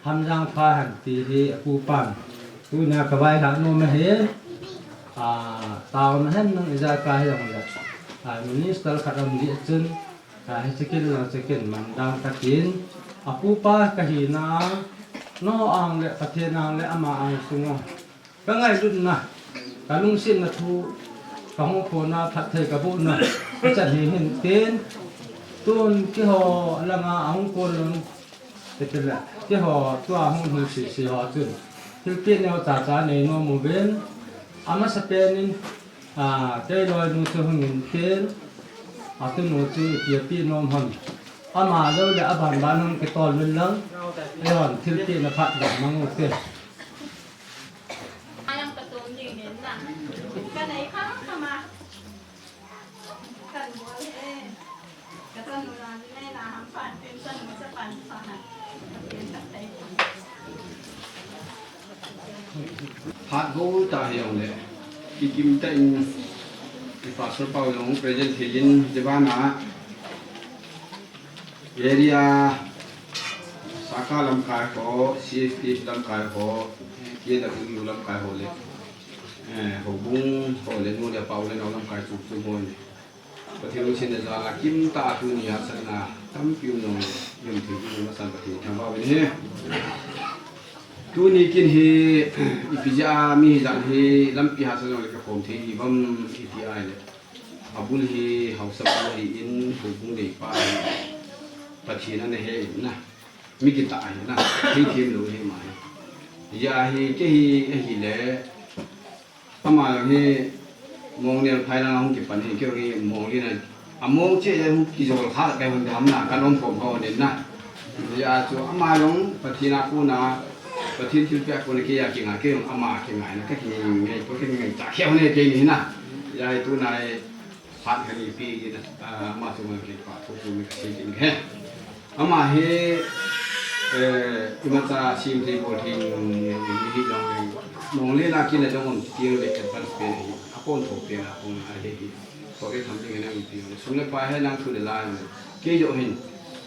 Hamjang pha hen ti hi a pu pan. Tunia ka vaihah nom ahi. A, taona hen nang ija ka hi jong le. A, minister khat um di chun. A, hi chicken lang chicken man dang ka tin. A pu pa ka hi na. No ang le Pathen ang le ama ang sunga. Ka ngailutna, ka lungsetna thu, ka hung phona, phatthei ka bohna, ka chan hi hin tin, tun keiho langa a hung kon lon, tete le, keiho tua hung hung sisi ho chun, thilpeh neo chacha nei nom uvin, a masapen in, a, kei loinu chu hung in tin, a tunu chu ipi apeh nom ham, ama jou le a banban hung kitol uvin lang, eihon thilpehna phat dang mang ute. Ayang patom ding hin na. Ka nei kha kha ma. Kan bol he. Ka chanu na ni nei na ham pan tin chanu cha pan pa ha. Ka pen ka thei. Phat go ta hi jong le. Kikim ta in. I pastor pau jong present thei in jebana. Area, Saka lamkai ho, C F P lamkai ho, K W U lamkai ho le, eh, houbung ho le, nu le pa u le nao lamkai chu chu ho ni. Pathen lungsetna jal a kim tah a tuni a chan a tampi um jong le, um thei ding in masang Pathen thangvah uvin ahi. Tuni kin hi, ipi jeh a mi hi jat hi, lampi hahsa jong le ka khom thei hi bam, iti ai le. Abul hi haosa bul ahin, houbung neipa ahin, Pathen ana he in na, mi kitah ahi na, theithem lou ahi ama hi. Hijeh a hi, kei hi ahile, ama jong hi, mong nel phai lang a hung kipan hi, kei jong hi mong lin a, a mong cheh jeh hung kijol kha, kei hung ham na, kan um khom ho nin na. Hijeh a chu ama jong Pathen a kona, Pathen thilpeh a kona kei a kingai, kei jong ama kingaina, ka kingai, ka kingai, cha kheu ne kei ni na. Hijeh a hi tuna hi, phat khat ni pi ki na, ah, ama chu ma kei pa, thu chu mi ka sei kin he. Ama hi, eh, imacha sim thei bol thei ni hi jong le, mong le na kin a jong um ti le advance pen hi, a kon tho pen a kon a hi hi. Ko ke tham ding na mi pi jong. Sum le pai he nang thu le la jong. Kei jong hin,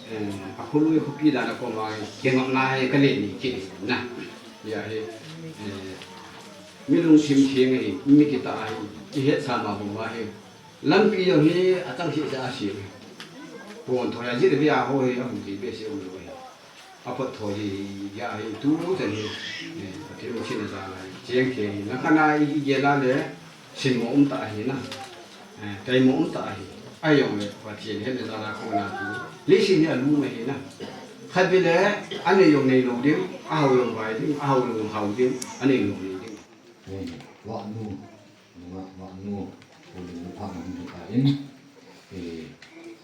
eh, a khului khopi dan a koma hi, kei ngam na hi ka le ni kei ni na. Hijeh a hi, eh, mi lungsim theng hi, mi kitah hi, i hetsa ma bou ma hi. Lampi jong hi, a chang seh seh a seh. Pon thoi a jit ve a ho hi, a hung thei behseh um lou hi. A phot thoi hi, hijeh a hi, tu chan hi, eh, Pathen lungsetna jal a hi, cheng thei hi. Na khan a i, i gel a le, Simmo um tah ahi na. Eh, taimo um tah ahi. Ahijongle Pathen hetna jal a kona chu. Leiset hi alum ahi na. Khatvei le, anei jong nei lou ding, ahao jong vai ding, ahao jong hao ding, anei jong nei ding. Hei, vahnu, nu Vahnu, Holim na phat na hung hita in, eh,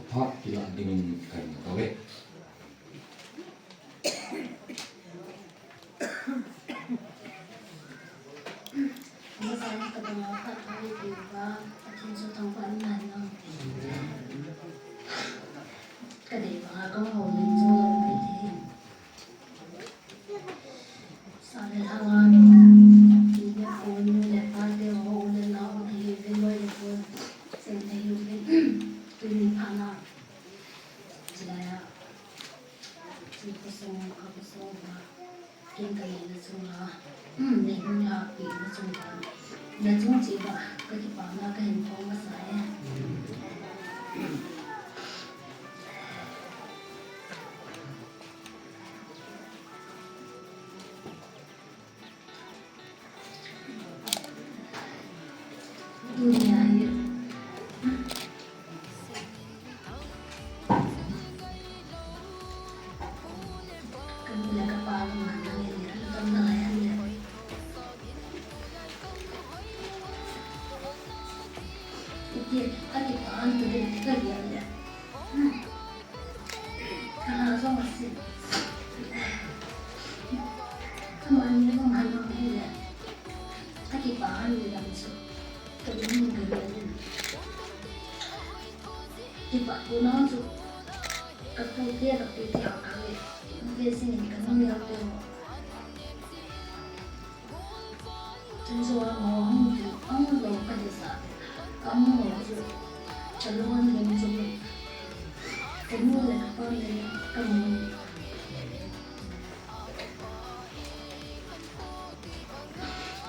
aphat kila dingin kahin kave. Masang ka dang a phat thang i pi uva, Pathen chu thangvah in na nang. Ka dei banga ka Holim chu lo ni ti. Sa le lhang a, pi le pu, nu le pa te ho, u le nao, nahiuvin, loi le gol, cheng nahiuvin, tuni phat na, chilai a, chu khosung, kha khosung uva, ken ka neina chung a, nei hung lhahpina chung a, na chung cheh uva, ka kipana kahin phong masa e. Tuni a hi, ka nu le ka pa lama nang in le, ka tam nalai a le. Iti, ka kipah an tu ding ka gel le. Ka la jong asin. Amani jong han jong hile, ka kipah an le dam chu, ka ding in ka gel in. Kipah puna chu, ka pu te, ka pi te ho ka ve, ve sing in ka nu neo te ho. Chun chu amaho hung kihong lou ka hisa, ka mu chu, ka lung an lung chu, ka nu le ka pa le ka mu.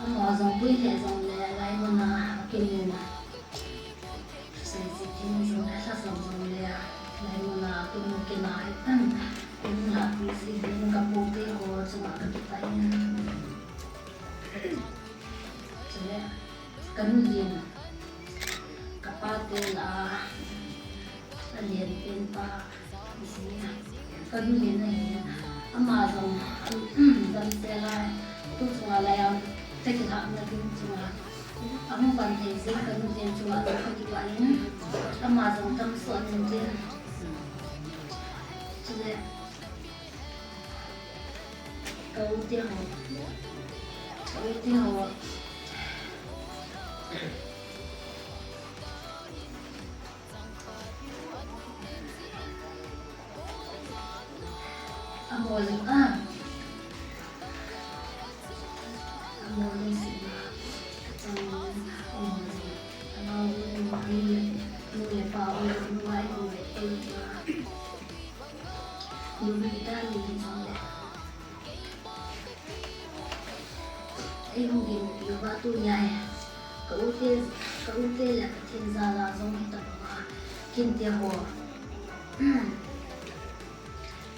Amaho jong pui le jong le, lai mun a kimu. Seiset in jong le, lhasam jong le, lai mun a kimu kina hi, um, um, la pi si din ka pu te ho chunga ka kipah in. Chule, ka nu lien, ka pa te lah a, alen pen pa, isi, ka nu lien ahi, ama jong, um, damsel a, tu chunga lai a, ka kilhahna ding chunga, ahung pan thei jeh in ka nu lien chunga, ka kipah in, ama jong damsel a alen pen. Chule, ka u te ho. Ka u te ho. Amol, ah. Amol si ma. Ka chang, amol si. Amol nu le, nu le pa u, nu ai u le, nu le pa. Nu le pa ni jong le. Ei hung ginpi uva tunia hi, ka u te, ka u te le Pathen jal a jong hi tabang a, kin te ho.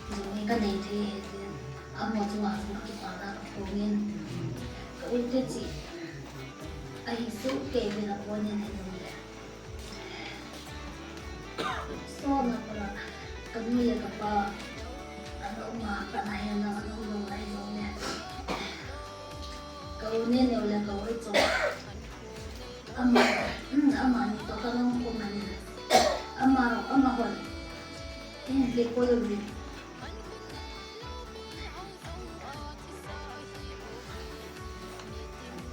Jong hi ka nei thei e tin, amaho chunga jong ka kipana ka phong in. Ka u te cheh ahi soh kei uvin apon in ahi jong le. Sona pala, ka nu le ka pa, ana um a, ka na hian ang ana um lo lai lo le. Ka u ne neu le ka u chong. Ama, um, amani toh ka long kum ani. Ama, amahon. In le ko lo le.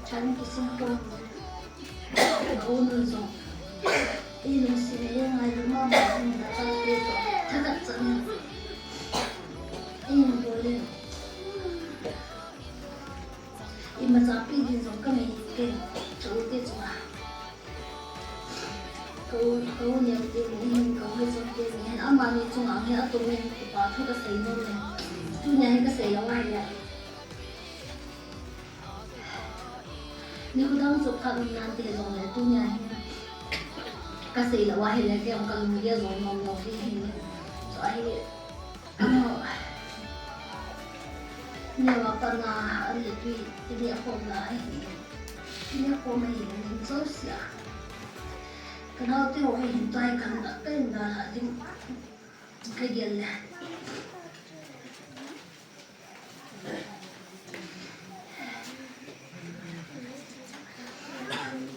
Chan kisin ko. Ka u nun jong. Ei lungset in ei ngailutna mama in ka chate toh. Thahat chan in. Ei in bol in. Imacha pi din jong ka nei kei. Ka u te chunga. Ka u, ka u neo te ni hin, ka u hoi chom te ni hin, amani chunga hi atum in kipa thu ka sei nom e. Tunia hi ka sei lou ahi le. Nikho dang chu phat um nan te jong le, tunia hi ka sei lou ahi le, kei jong ka lunggel jong nom lou hi hi. Chu ahi. Ano, neo a pat na, an le tui, i neh khom na ahi. I neh khom ahi, ning jouse a. Ka naote ho hi hin tua hi kan da, ka hin dalha ding. Ka gel le.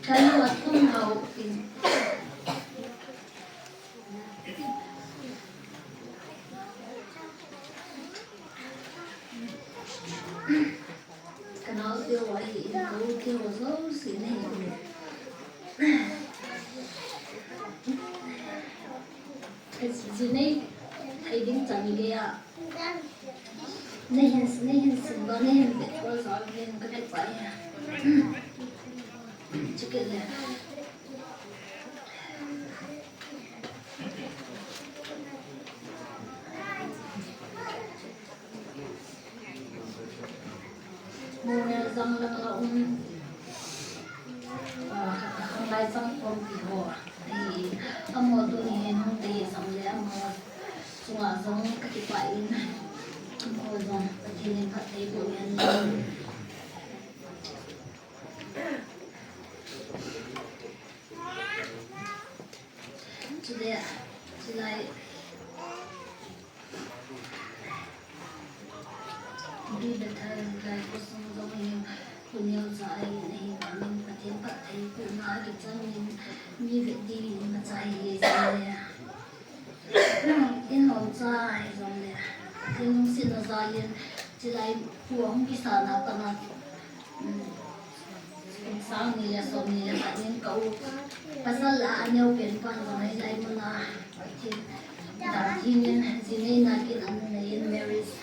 Tanu athum hau pin. Kanao teu ahi in, ka u teu jouse nahi in. Ka ji nei thei ding chan gei a. Nei hin, nei hin sin ba, nei hin vet ba, za ven ka vet ba ya. Chikit le. Mona jang lang la um, ah, khanglai jang khompi ho. Ahi, amaho tuni hin hung te jong le amaho chunga jong ka kipah in, amaho jong Pathen in phatthei boh hen lang. Chule, chulai. Bi Bethel lai khosung jong hi, khu neocha ahin, ahivangin Pathen phatthei bohna a kichangin mi vet dingin imacha hi le. In houcha hijongle, Pathen lungsetna jalin, chulai khu ahung kisana pana, um, Kum sang ni le som ni le khat in ka u pasal a aneo pen pa jong hilai muna Pathen dan thengin, ji neina kin ana nei in, marriage.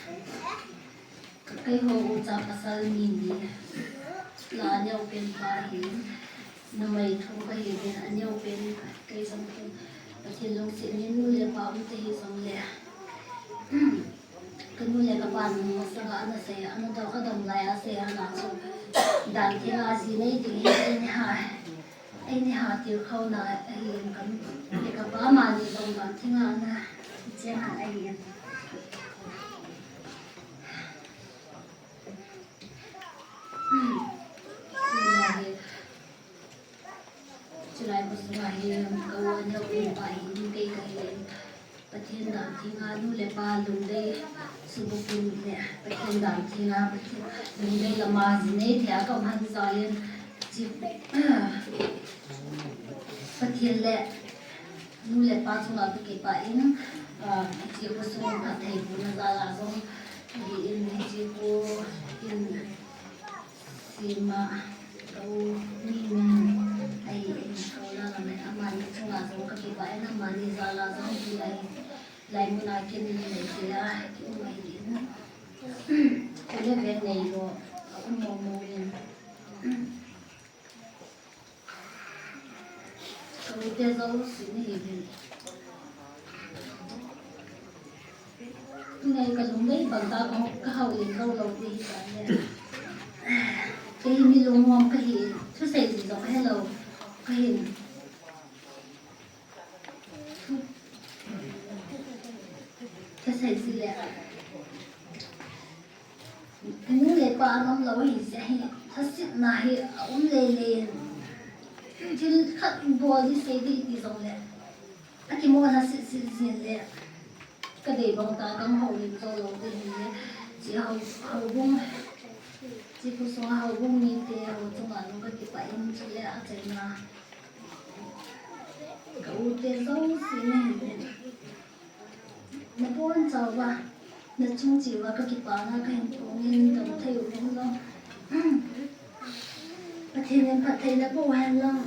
Ka, keiho ucha pasal ni ni la aneo pen pa hin, numei thum kahiuvin, aneo pen kei jong chu Pathen lungsetnin nu le pa um te hijongle. Ka nu le ka pa nung masanga ana sei, ana dong, adong lai a sei ana chu. Dan thenga ji nei ding hi eini ha, eini ha tilkhouna ahin, ka nu le ka pa mani dong dan thenga ana chen ha ahin. Chulai khosunga hi ka u aneo pen pa hi kei kahi. Pathen dan thenga nu le pa lungdei subukun le Pathen dan thenga Pathen lungdei lama ji nei thei a ka um han jalin chi, Pathen le nu le pa chunga ka kipah in, ah, hiche khosung phatthei bohna jal a jong ahin, hiche kho in Sima, ka u ni min ahi, ahi, ka u la la mai, amani chunga jong ka kipah in, amani jal a jong hilai, lai muna kin nei thei a, ki um ahi in. Ka le ven nei lo, a um mo mo in. Ka u te jouse nahiuvin. Tunai ka lungdei bang ta ka, ka hao in lou lou te hi ta le. Kei mi lungmong kahi, thusei ji jong helou kahin. Thusei ji le. Nu le pa ngam lou hi, sia hi, lhasetna hi a um lele in. Thil khat bol di sei di ti jong le. A kimo lhaset set jin le. Ka dei bang ta kang houlim jou lou di hin le. Chi hou, houbung. Chi khosung houbung mite ho chunga jong ka kipah in chule a chaina. Ka u te jouse nahin. Na bonchauva, na chung cheh uva ka kipana ka hin phong in dong thei u hen lang. Pathen in phatthei na boh hen lang.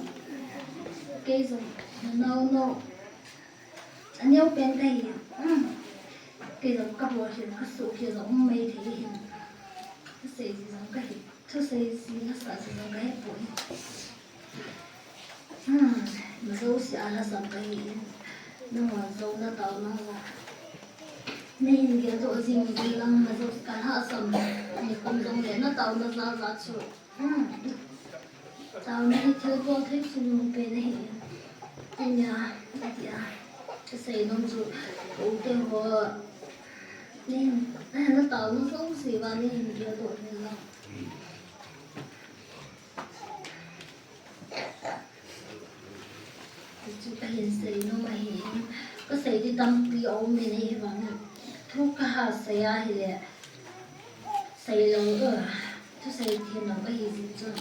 Kei jong na naonou. Aneo pen kahi. Kei jong ka bol hin ka suh kei jong um mai thei hin. Ka sei ji jong kahi. Thusei ji lhasam ji jong kahi poi. Hmm, na jouse a lhasam kahi in. Nangho jou na taona ho. Nei hin geldoh jing jing lang na jouse ka lhasam. Ni kum jong le na taona jal jal chu. Hmm. Taona hi thil bol thei sung pen ahi in. Tin a, ati a. Ka sei nom chu, u te ho. Nei hin, na taona jouse uva nei hin geldoh jing lang. Chu kahin sei nom ahi. Ka sei di tampi aum in ahivangin. Thu kaha sei ahile. Sei lou, uh, thusei them lou kahi jeh chun.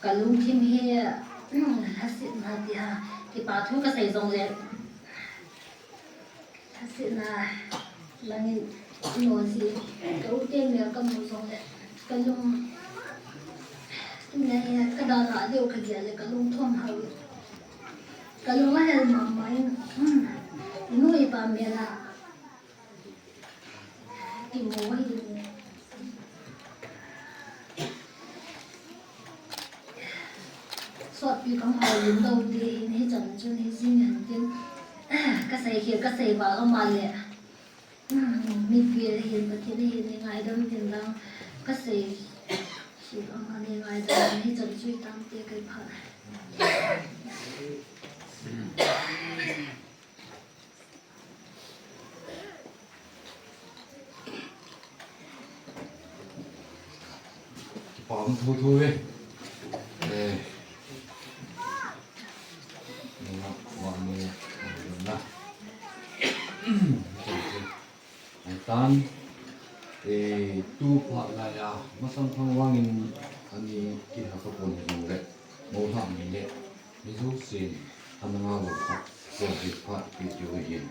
Ka lungthim hi, lhasetna ti ha, kipa thu ka sei jongle, lhasetna langin, noji, ka u te mel ka mu jongle, ka lung, nei, ka dalha diu ka gel le, ka lung thom hau. Ka lung ahel mama in, inu ipa mel a, kimu ahi. Sotpi kong houlim lou te hin hichan chun hi jing hen tin. Ka sei khel, ka sei val um a le. Mipi ahin, Pathen ahin, nei ngaidam uvin lang. Ka sei khel um a le ngaidam uvin, hichan chu itam te kai pha. Kipah thu thu ve. Eh. Ni ma, ma ni, ni na. Ai tan, eh, tu phat lai a, masang thang vangin ani kihakapon hi jong le, mo hla ni le, mi jousen, ana nga lo khat, service phat pi tiu hin.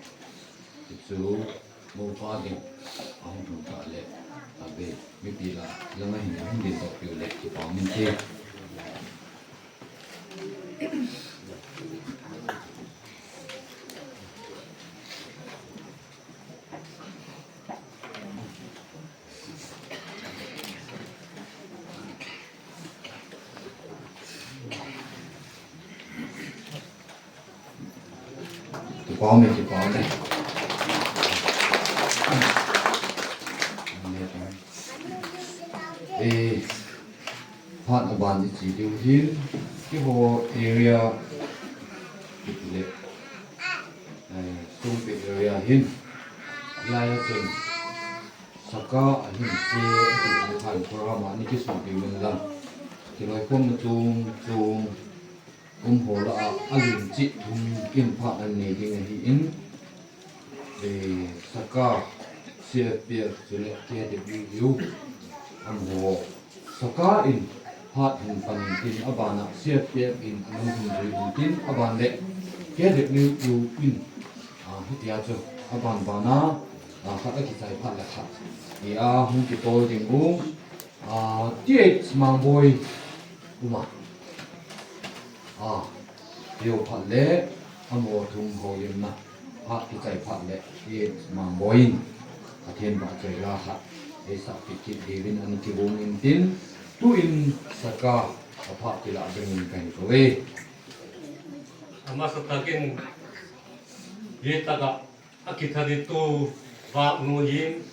Chu, mo pa ding, ahung thum ta le, a be, mipi la, langa hin, ahung din to piu le, kipah min te. Kipah me, kipah me. Eh, phat aban ichi diu hin, keiho area, kiti le, eh, Songpet area hin, lai a chun, Saka ahin che, ati le phat program a ni kisun pi min lang. Kiloikhomna chom chom, um ho lah a, alim chih thum in phat an nei ding ahin, eh, Saka, C F P F chule K W U, amaho, Saka in phat hin pan in tin, abana C F P F in anung hin jui in tin, aban le K W U in, ah, hitia chu, aban bana, ah, khat akichai phat le khat. Tia hung kitol ding u, ah, T H Mangboi uma. Ah, hiu phat le, amaho thum houlimna. Phat kichai phat le, T H Mangboi in, Pathen vahchoila khat, eisah kit kit diuvin ana kigong in tin, tuin Saka, aphat kilah dingin kahin kou e. Amasa takin, hi taka, akitha ditu, Vahnu hin,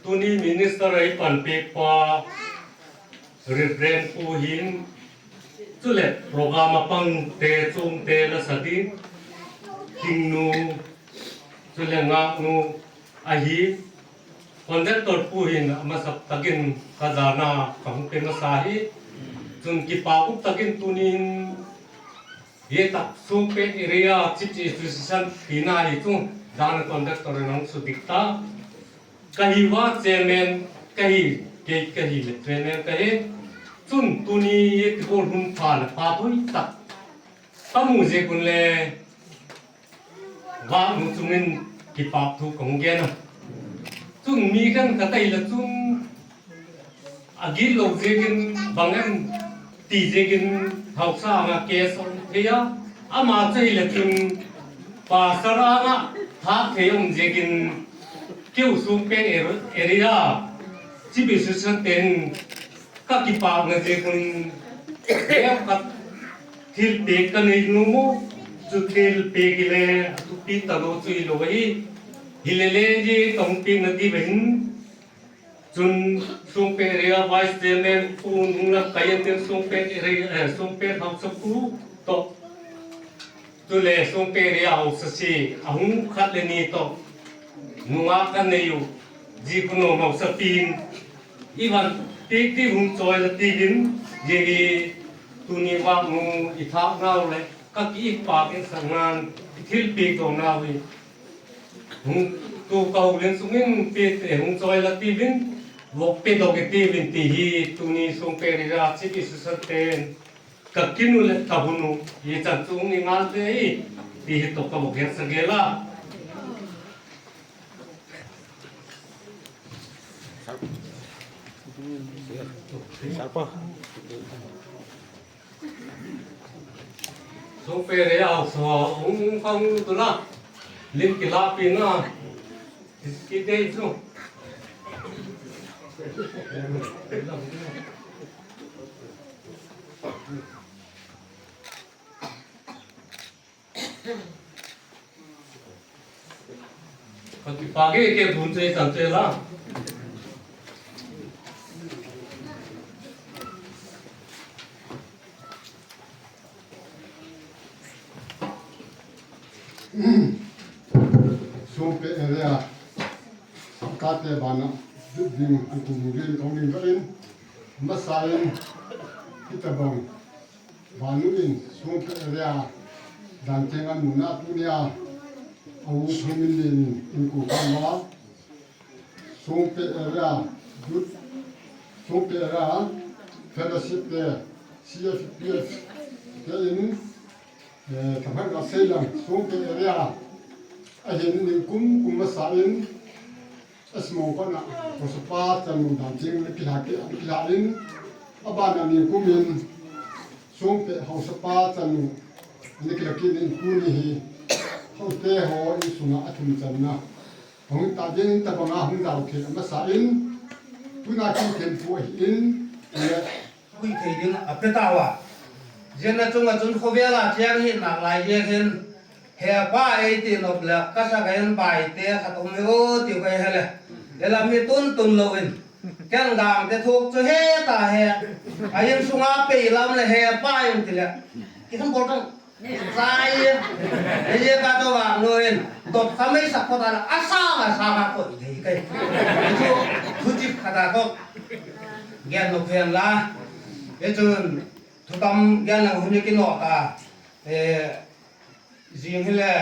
tuni minister a eipanpi pa, Reverend Pu hin, chule program a pang te, chung te, lasa ding, Thingnu, chule Ngahnu, ahi, conductor pu hin amasa takin kajana kahung pe masa hi, chun kipa um takin tunin, hi tak Songpet area Chief Association tina hi chu, jana conductor in ahung sudik ta. Kahi uva chairman kahi, kei kahi le chairman kahi. Chun tuni hi kibol hun pha le pha boi tak. Kamu jeh un le Vahnu chungin kipa thu kahung gen a. Chun mi khenkhat ahi le chun agilou jeh in bang em ti jeh in haosa anga case um thei a, ama chu ahi le chun pastor anga thah thei um jeh in keiho Songpet area Chief Association ten kakipana jeh in khat thilpeh kanei nom u, chu thilpeh hi le athupi talou chu hilou ahi, hilele jeh kahung peh nadiu ahin, Chun Songpet area Vice Chairman Pu Nunglam Kayan tin Songpet area, eh, Songpet haosa pu toh. Chule Songpet area haosa si ahung khat le ni toh. Nunga kanei u, Jikunom haosa pin. Ivan tik tik hung choi la tiuvin, jeh hi tuni vang nu i thah nau le, ka ki pa ke sangan, i thilpeh to nau hi. Hung tu ka houlim sungin peh te hung choi la tiuvin, vok peh doh kit tiuvin ti hi tuni Songpet area Chief Association ten Ka kinu le ka bunu, ichan chu hung hi ngal te hi, ti hi toh ka bok hiat sa gel a. Songpe area a so, hung, hung ka hung tu na. Lim kilapi na. Ki dei chu. Ka kipah e, kei bun che chan che la. Songpe area, Songkate bana, ding, kum rin, kong rin, ka in, masa in, kita bang. Vanu in Songpe area dan cheng a nuna tunia a u Thangminlen in inko khan a, Songpe area youth, Songpe area fellowship te, C F P F te in, eh, thaman ka sei lang Songpe area a hin in kum kum masa in, Asmong kona, Haosapa chanu dan cheng le kila ke, kila in, abana ni kumin, Songpe Haosapa chanu, ni kila kin in tuni hi, Haote ho in sunga athum channa. Hung ta ding tabanga hung dau ke, masa in, tuna ki thempu ahi in, le Hui thei ding a pe tauva. Jena chunga chun khovel a chiang hi nak lai jeh hin, hepa ei ti nop le, ka sa ka in bai te khat um hi o ti kai hele. Elam hi tun tun lo in. Ken gang te thuk chu he ta he. A in sunga pei lam le hepa in ti le. Ki thum bol tang. Sai, eh, ka to vang lo in, dot kha mei sak ko ta la, asang, asang a koi thei kai. Chu, thu chip khat a ko. Gen lo phen la. Eh, chun, thu tam gen lang hun ki no ta. Eh, jing hi le,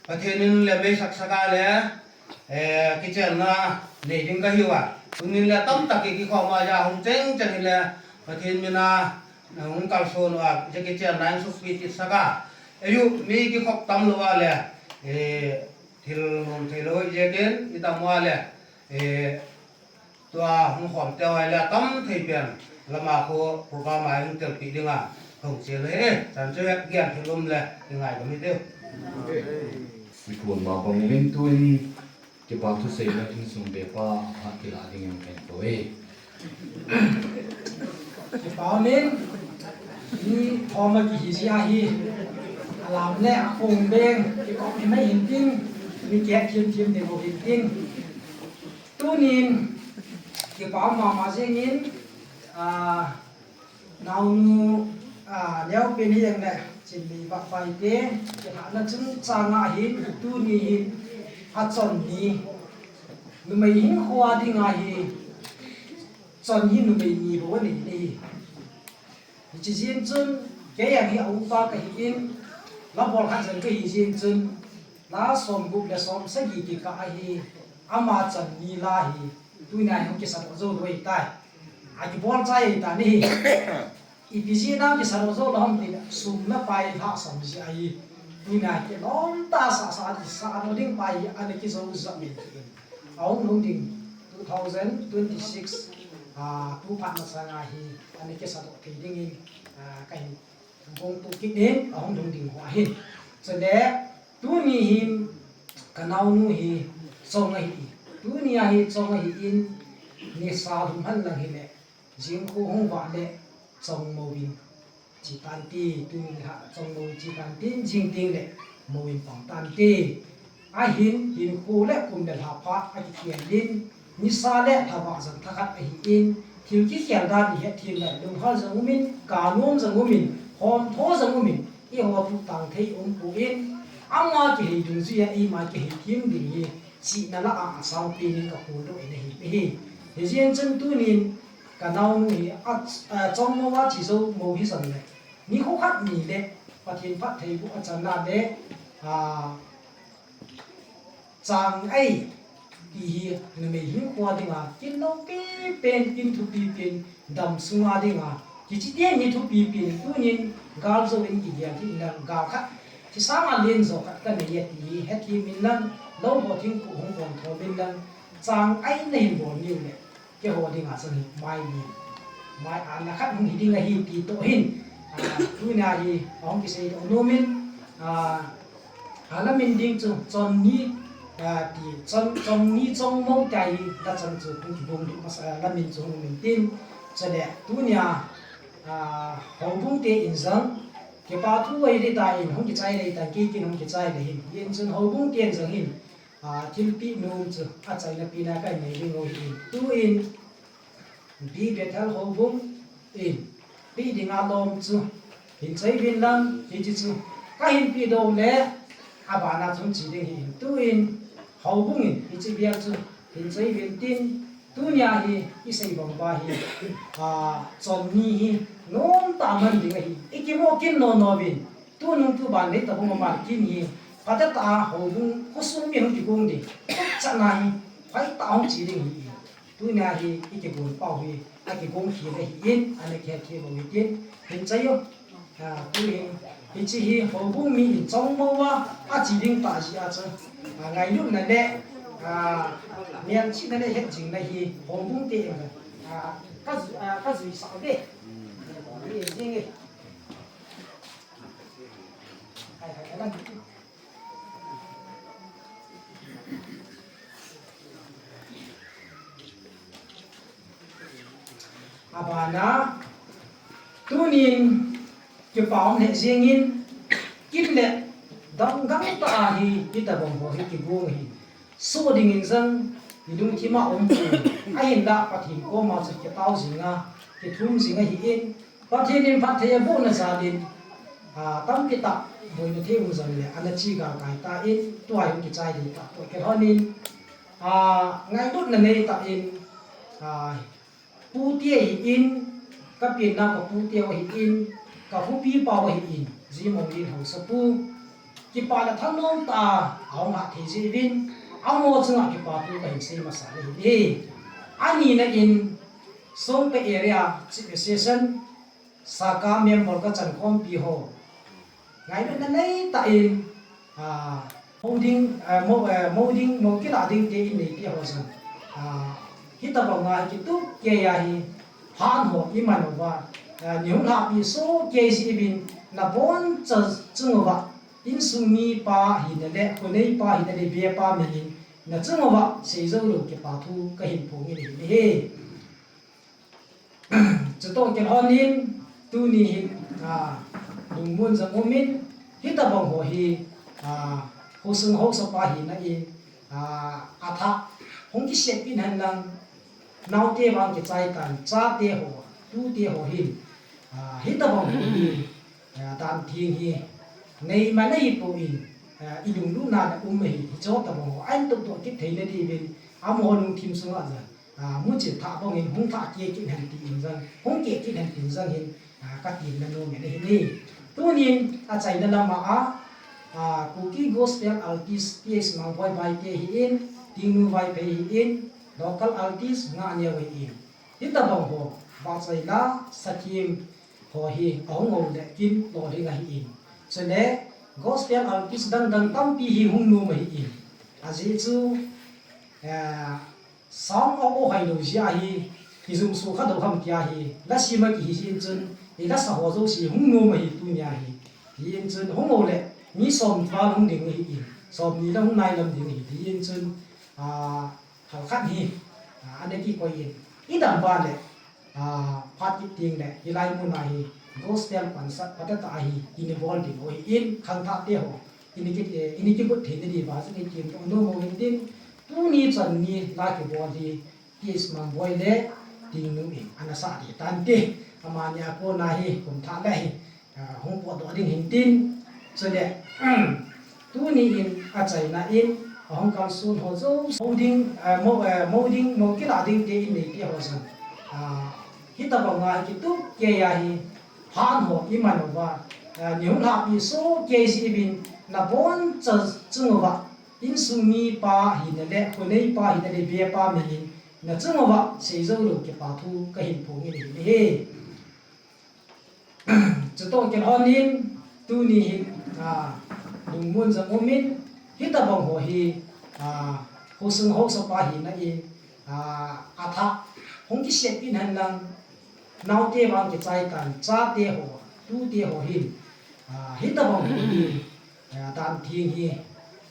Pathen in le mei sak sak a le, eh, kichenna nei ding ka hiu a. Tunin le tamtak ki, kikhom a ja hung cheng cheng hi le, Pathen min a, na hung kalson uva, je kichenna in sukpi kit sak a. Eiu, mi kikhop tam lou a le, eh, thil nom thei lou, je ken, i tam uva le, eh, Tua hung khom teu ahile tam thei pen lama khu program a hung telpi dinga hung che le e, chan chu e, gen thil um le i ngaidam hiteu. Sikun ma bang uvin tuin kipa thusei le insung bepa a kila dingin kahin kou e. Kipa umin, mi thoma kihi jeh ahi, alam le akhong beng kikop hi mai hintin, mi kihet thim thim ding u hintin. Tunin, kipa mama jengin, ah, naonu, ah, neopen hi jeng le, Chinmei Vahpaite, kilhahna chungchang a hin, tuni hin, achon ni, numei hinkho a dinga hi, chon hi numei ni bou anei le hi. Hiche jeh chun, kei jong hi a upa kahin, la bol khat jong kahi jeh chun, la somgup le somsagi kikah ahi, ama chan ni la hi, tunia hi hung kisadoh jou lou ahitai. Akibol chai ahitai. Ipi jeh a kisadoh jou lou ham tile, sum le pai lhahsam jeh ahi. Tunia kilom tah a sa, sa, sadoh ding pa hi, ana kijou jep mai kit in. Ahung lhung ding two thousand twenty-six, ah, tu phat masanga hi, ana kisadoh thei dingin, ah, kahin gongtu kit in, ahung lhung ding ho ahin. Chule, tuni hin, ka naonu hi, chong ahi. Tunia hi, chong ahin, nisa lhum hen lang hile, jingkho hung vah le, chong mou in. Che tan te, tuni lha chong mou che tan te, jing teng le mou in pang tan te. Ahin, hinkho le kum le lha phat akikhel in, nisa le lhavah jong thakhat ahin, thil kikhel dan ihet them le, lunghal jong umin, kanom jong umin, homtho jong umin, eiho tuhtang thei umpon, ama kihei dungjuia eima kihei them ding hi, chihna lah a asang pen in kaphondoh in ahi, ahi. Hijeh chun tunin, Ka naonu hi, a, a, chong mou a che jou mou hijongle, nikho khat ni le, Pathen phattheiboh achan a le, a, chang ei, ti hi, numei hinkho a dinga, kin loupi pen, kin thupi pen, dam sunga dinga, Kichite ni thupi pin tunin gal jouvin kigel hi inlang gal khat, kisanga len jo khat kanei e ti hi hethem inlang, lou ho thingkung hung bom thom inlang, chang aina hin bol niu le, keiho dinga chang hi mai ni, mai ana khat hung hi ding ahi ti toh hin, a, tunia hi ahung kisei toh nomin, a, a, lamin ding chu Chonni, a, ti, Chon, Chonni Chongmo tia hi la chang chu hung kibung ding masa, a, lamin chu hung min tin, chule tunia, a, houbung te in jong, kipa thu ahi ding tan hung kichai lei tan, kei kin hung kichai lei hin, tin chun houbung te in jong hin, a, thilpeh nom chu achaina pen a kanei ding u ahin. Tuin, B Bethel houbung in peh dinga lom chu hin choi uvin lang, hiche chu kahin peh doh le, abana chun che ding ahin. Tuin, houbung in hiche bel chu hin choi uvin tin, tunia hi isei bang uva hi, a, Chonni hi nomtah man ding ahi. Ikimo kin nono uvin. Tunung tuban le tabang ama kin hi, phatah a houbung khosung mi hung kigong ding, chana hi, phatah a hung che ding ahi. Tunia hi ikigong pau hi, akigong khel ahin, ana kihethem u hitin, hin chai o. A, tuhin, hiche hi houbung mi in Chongmo a, ache ding tah jeh a chu, a, ngailutna le, a, melchihna le hetjingna hi houbung te in, a, ka ju-, a, kajui sah uve. Ni jing e. Abana, tunin kipa um lheh jengin, kin le dang dang tah a hi, hitabang ho hi kigong ahi. Soh dingin jong ilungthim a um poi, ahinlah Pathen koma chu kitao jing a, kithum jing ahin, Pathen in phatthei abohna jal in, a, tampi tah boina thei um jongle, ana che galkai tan, tua hi kichai ding tah toh kilhonin, a, ngailutna nei tah in, a, Pu te ahin, ka pinnau ka pu teu ahin, ka khopi pau ahin, Jim Ongdin Haosapu. Kipa le thanom tah a ahung hat thei jeh uvin, amaho chunga kipa thu kahin sei masa ahi. Anina in, Songpei Area Chief Association, Saka member kachan khompi ho, ngailutna nei tah in, a, mo ding, a, mo, a, mo ding, mo kilah ding te in neite ho jong, a, hitabang a kitup kei a hi, phat ho iman uva, a, nihung lhahpi soh kei jeh uvin, naboncha chung uva, insung mipa hina le, khoneipa hina le, bepa min in, nachung uva seijou lou kipa thu kahin phong in ahi. Chutoh kilhonin, tuni hin, a, lungmon jong umin, hitabang ho hi, a, khosung haosapa hina in, a, athah hung kisetpeh in hen lang, naote vang kichai tan, chate ho, tute ho hin, a, hitabang ho hi, a, dan theng hi, nei man ahipoi, a, ilunglutna a um ahi, hiche tabang ho, ahin tohtoh kit theina diuvin, amaho lungthim sunga jong, a, muchen thah bangin hung thah keh kit hen tin jong, hung keh kit hen tin jong hin, a, katin nanom in ahi. Tunin achaina lama a, a, Kuki Gospel Artist T S Mangboi Vaiphei ahin, Tingnu Vaiphei ahin, local artist Ngahneo ahin. Hitabang ho, vahchoi la, sathem ho hi ahung hou le kin lolhing ahin. Chule, gospel artist dang dang tampi hi hung nom ahin. Ajeh chu, eh, sound a o hai lou jeh a hi, kijumso kha dou ham tia hi, la sem a kihi jeh in chun, i lasa ho jouse hung nom ahi tunia hi. Hijeh in chun, hung hou le, mi som val hung ding ahin, som ni la hung nai lam ding ahi. Hijeh in chun, ah, Halkhat hi, a, ana kikoi in, idam uva le, a, phat kit teng le, hilai mun a hi, gospel pansat phatah tah a hi, ina bol ding u ahin, khangthah te ho, ina ki, eh, ina kigot theina diuva, jong itim toh nom u hitin, tuni chan ni la kibol hi, T S Mangboi le, Tingnu in, ana sah ding tante, amani a kona hi, kum thah le hi, a, hung potdoh ding hintin, chule, tuni in achaina in, ahung kalson ho jouse, mo ding, a, mo, a, mo ding, mo kilah ding te in neite ho jong, a, hitabang a kitup kei a hi, phat ho iman uva, a, nihung lhahpi soh kei jeh uvin, naboncha chung uva, insung mipa hina le, khoneipa hina le, bepa min in, nachung uva, seijou lou kipa thu kahin phong in ahi. Chutoh kilhonin, tuni hin, ah, lungmon jong umin, hitabang ho hi, ah, khosung haosa pa hina in, ah, athah hung kiseppeh in hen lang, naote vang kichai tan, chate ho, tute ho hin, ah, hitabang ho hi, ah, dan theng hi,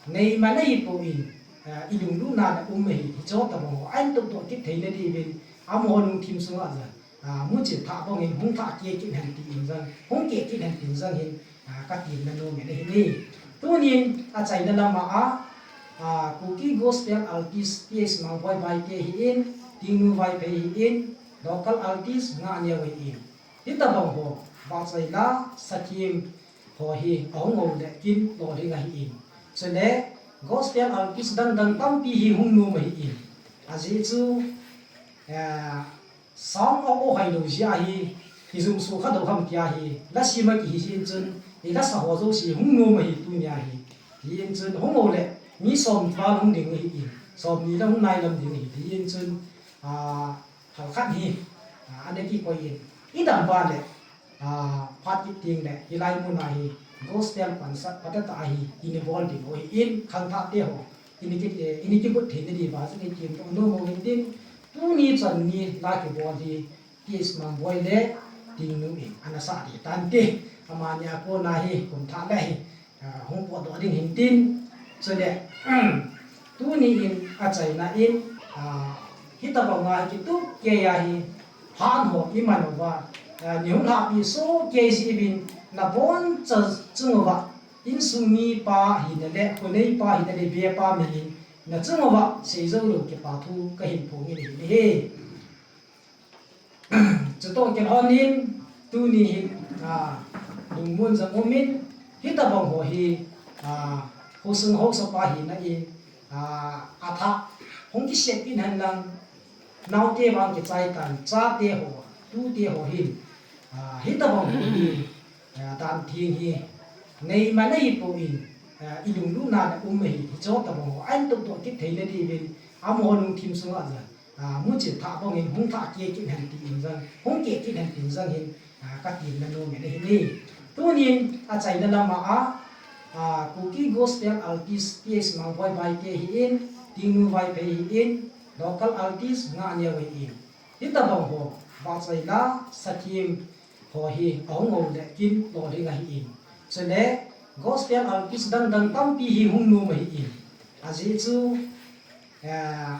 nei man ahipon, ah, ilunglut na um ahi, hiche tabang ho, ahin tohtoh kit theina diuvin, amaho lungthim sunga jong, ah, muchi thah bangin hung thah kei kit hen tin jong, hung kei kit hen tin jong hin, ah, katin nom in ahi. Tunin achaina lama a, ah, Kuki Gospel Artist T S Mangboi Baite ahin, Tingnu Vaiphei ahin, local artist Ngahneo ahin. Hitabang ho, vahchoi la, sathem ho hi ahung hou le kin lolhing ahin. Chule, gospel artist dangdang tampi hi hung nom ahin. Ajeh chu, eh, sound a o hai lou jeh ahi, kijumso kha lou ham tia hi, la sem a kihi jeh in chun, i lasa ho jouse hung nom ahi tunia hi. Hijeh in chun, hung hou le, mi som val hung ding ahin, somni la hung nailam ding ahi, hijeh in chun, ah, Halkhat hi, ah, ana kikoi in, idam uva le, ah, phat kit teng le, hilai mun a hi, gospel pansat phatah tah ahi, ina bol ding u ahin, khangthah te ho, ina ki, eh, ina kigot theina diuva, jong itim toh nom u hitin, tuni chan ni la kibol hi, T S Mangboi le, Tingnu in, ana sah ding tante, amani a kona hi, kum thah le hi, ah, hung potdoh ding hintin, chule, tuni in achaina in, ah, hitabang a kitup kei ahi, phat ho iman uva, ah, ni hung lhahpi soh kei jeh uvin, naboncha chung uva, insung mipa hina le, khoneipa hina le, vepa mihin, nachung uva, seijou lou kipa thu kahin phong in ahi. Chutoh kilhonin, tuni hin, ah, lungmon jong umin, hitabang ho hi, ah, khosung haosa pa hina in, ah, athah hung kiseppeh in hen lang, naote vang kichai tan, chate ho, tute ho hin, ah, hitabang ho hi, ah, dan theng hi, nei man ahipon, ah, ilunglut na um ahi, hiche tabang ho, ahin tohtoh kit theina diuvin, amaho lungthim sunga jong, ah, muchi thah bangin hung thah kei kit hen tin jong, hung kei kit hen tin jong hin, ah, katin nom in ahi. Tunin achaina lama a, ah, Kuki Gospel Artist T S Mangboi Baite ahin, Tingnu Vaiphei ahin, local artist Ngahneo ahin. Hitabang ho, vahchoi la, sathem ho hi, ahung hou le kin lolhing ahin. Chule, gospel artist dangdang tampi hi hung nom ahin. Ajeh chu, eh,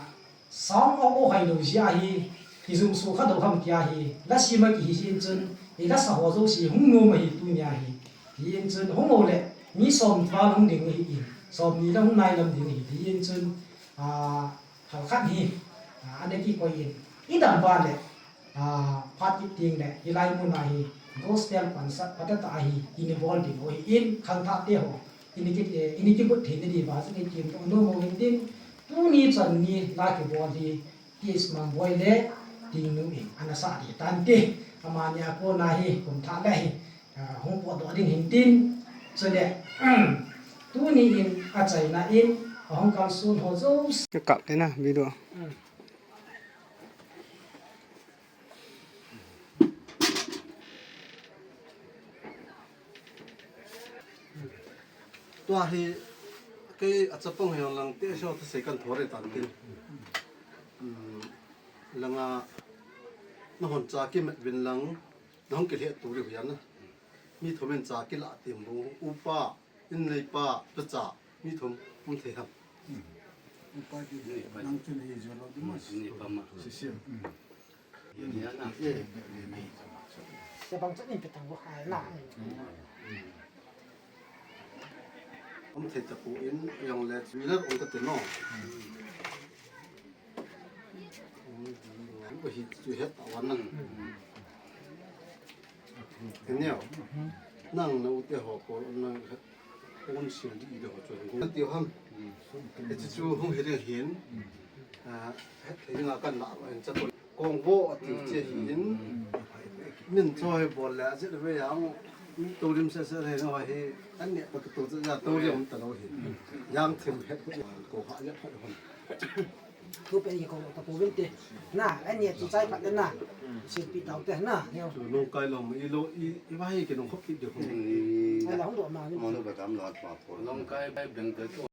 sound a o hai lou jeh ahi, kijumso kha lou ham tia hi, la sem a kihi jeh in chun, i lasa ho jouse hung nom ahi tunia hi. Hijeh in chun, hung hou le, mi som val hung ding ahin, somni la hung nailam ding ahi, hijeh in chun, ah, Halkhat hi, ah, ana kikoi in, idam uva le, ah, phat kit teng le, hilai mun a hi, gospel pansat phatah tah ahi, ina bol ding u ahin, khangthah te ho, ina ki, eh, ina kigot theina diuva, jong itim toh nom u hitin, tuni chan ni la kibol hi, T S Mangboi le, Tingnu in, ana sah ding tante, amani a kona hi, kum thah le hi, ah, hung potdoh ding hintin, chule, tuni in achaina in, ahung kalson ho jouse. Ka kap le na, video. Tua hi, kei a chapang hi lang te sho thusei kan thor e tan tin. Um, langa, nahon cha kimat uvin lang, nahung kilheh tou diu ahi na. Mi thum in cha kilah tim bou, upa, in neipa, tucha, mi thum, um thei ham. Upa ti, nang chun hi jo lou di mas. Sisi. Tabang chan in pe tang bo hai la. Um thei tapon, jong le, mi la um ta te no. Ba hi chu het ta wan nang. Kei neo. Nang na u te ho ko nang het. Kon sil di de ho chu. Kon ti ham. Hichu chu hung hi ding hin. Ah, het thei nga kan la en cha kon. Kong vo ati che hin. Min choi bol le a che ve yang. Min to lim se se le no hi. An ne pa to che ya to lim ta lo hi. Yang thim het ko ha le pha hon. Thu pe ni ko ta po vin te. Na, ani tu chai pat na. Sin pi tau te na. Neo. Nung kai lo mo ilo i i vai ke nung khop ki de ko. Ala hung do ma ni. Mo no ba kam lo pa po. Nung kai bai beng te.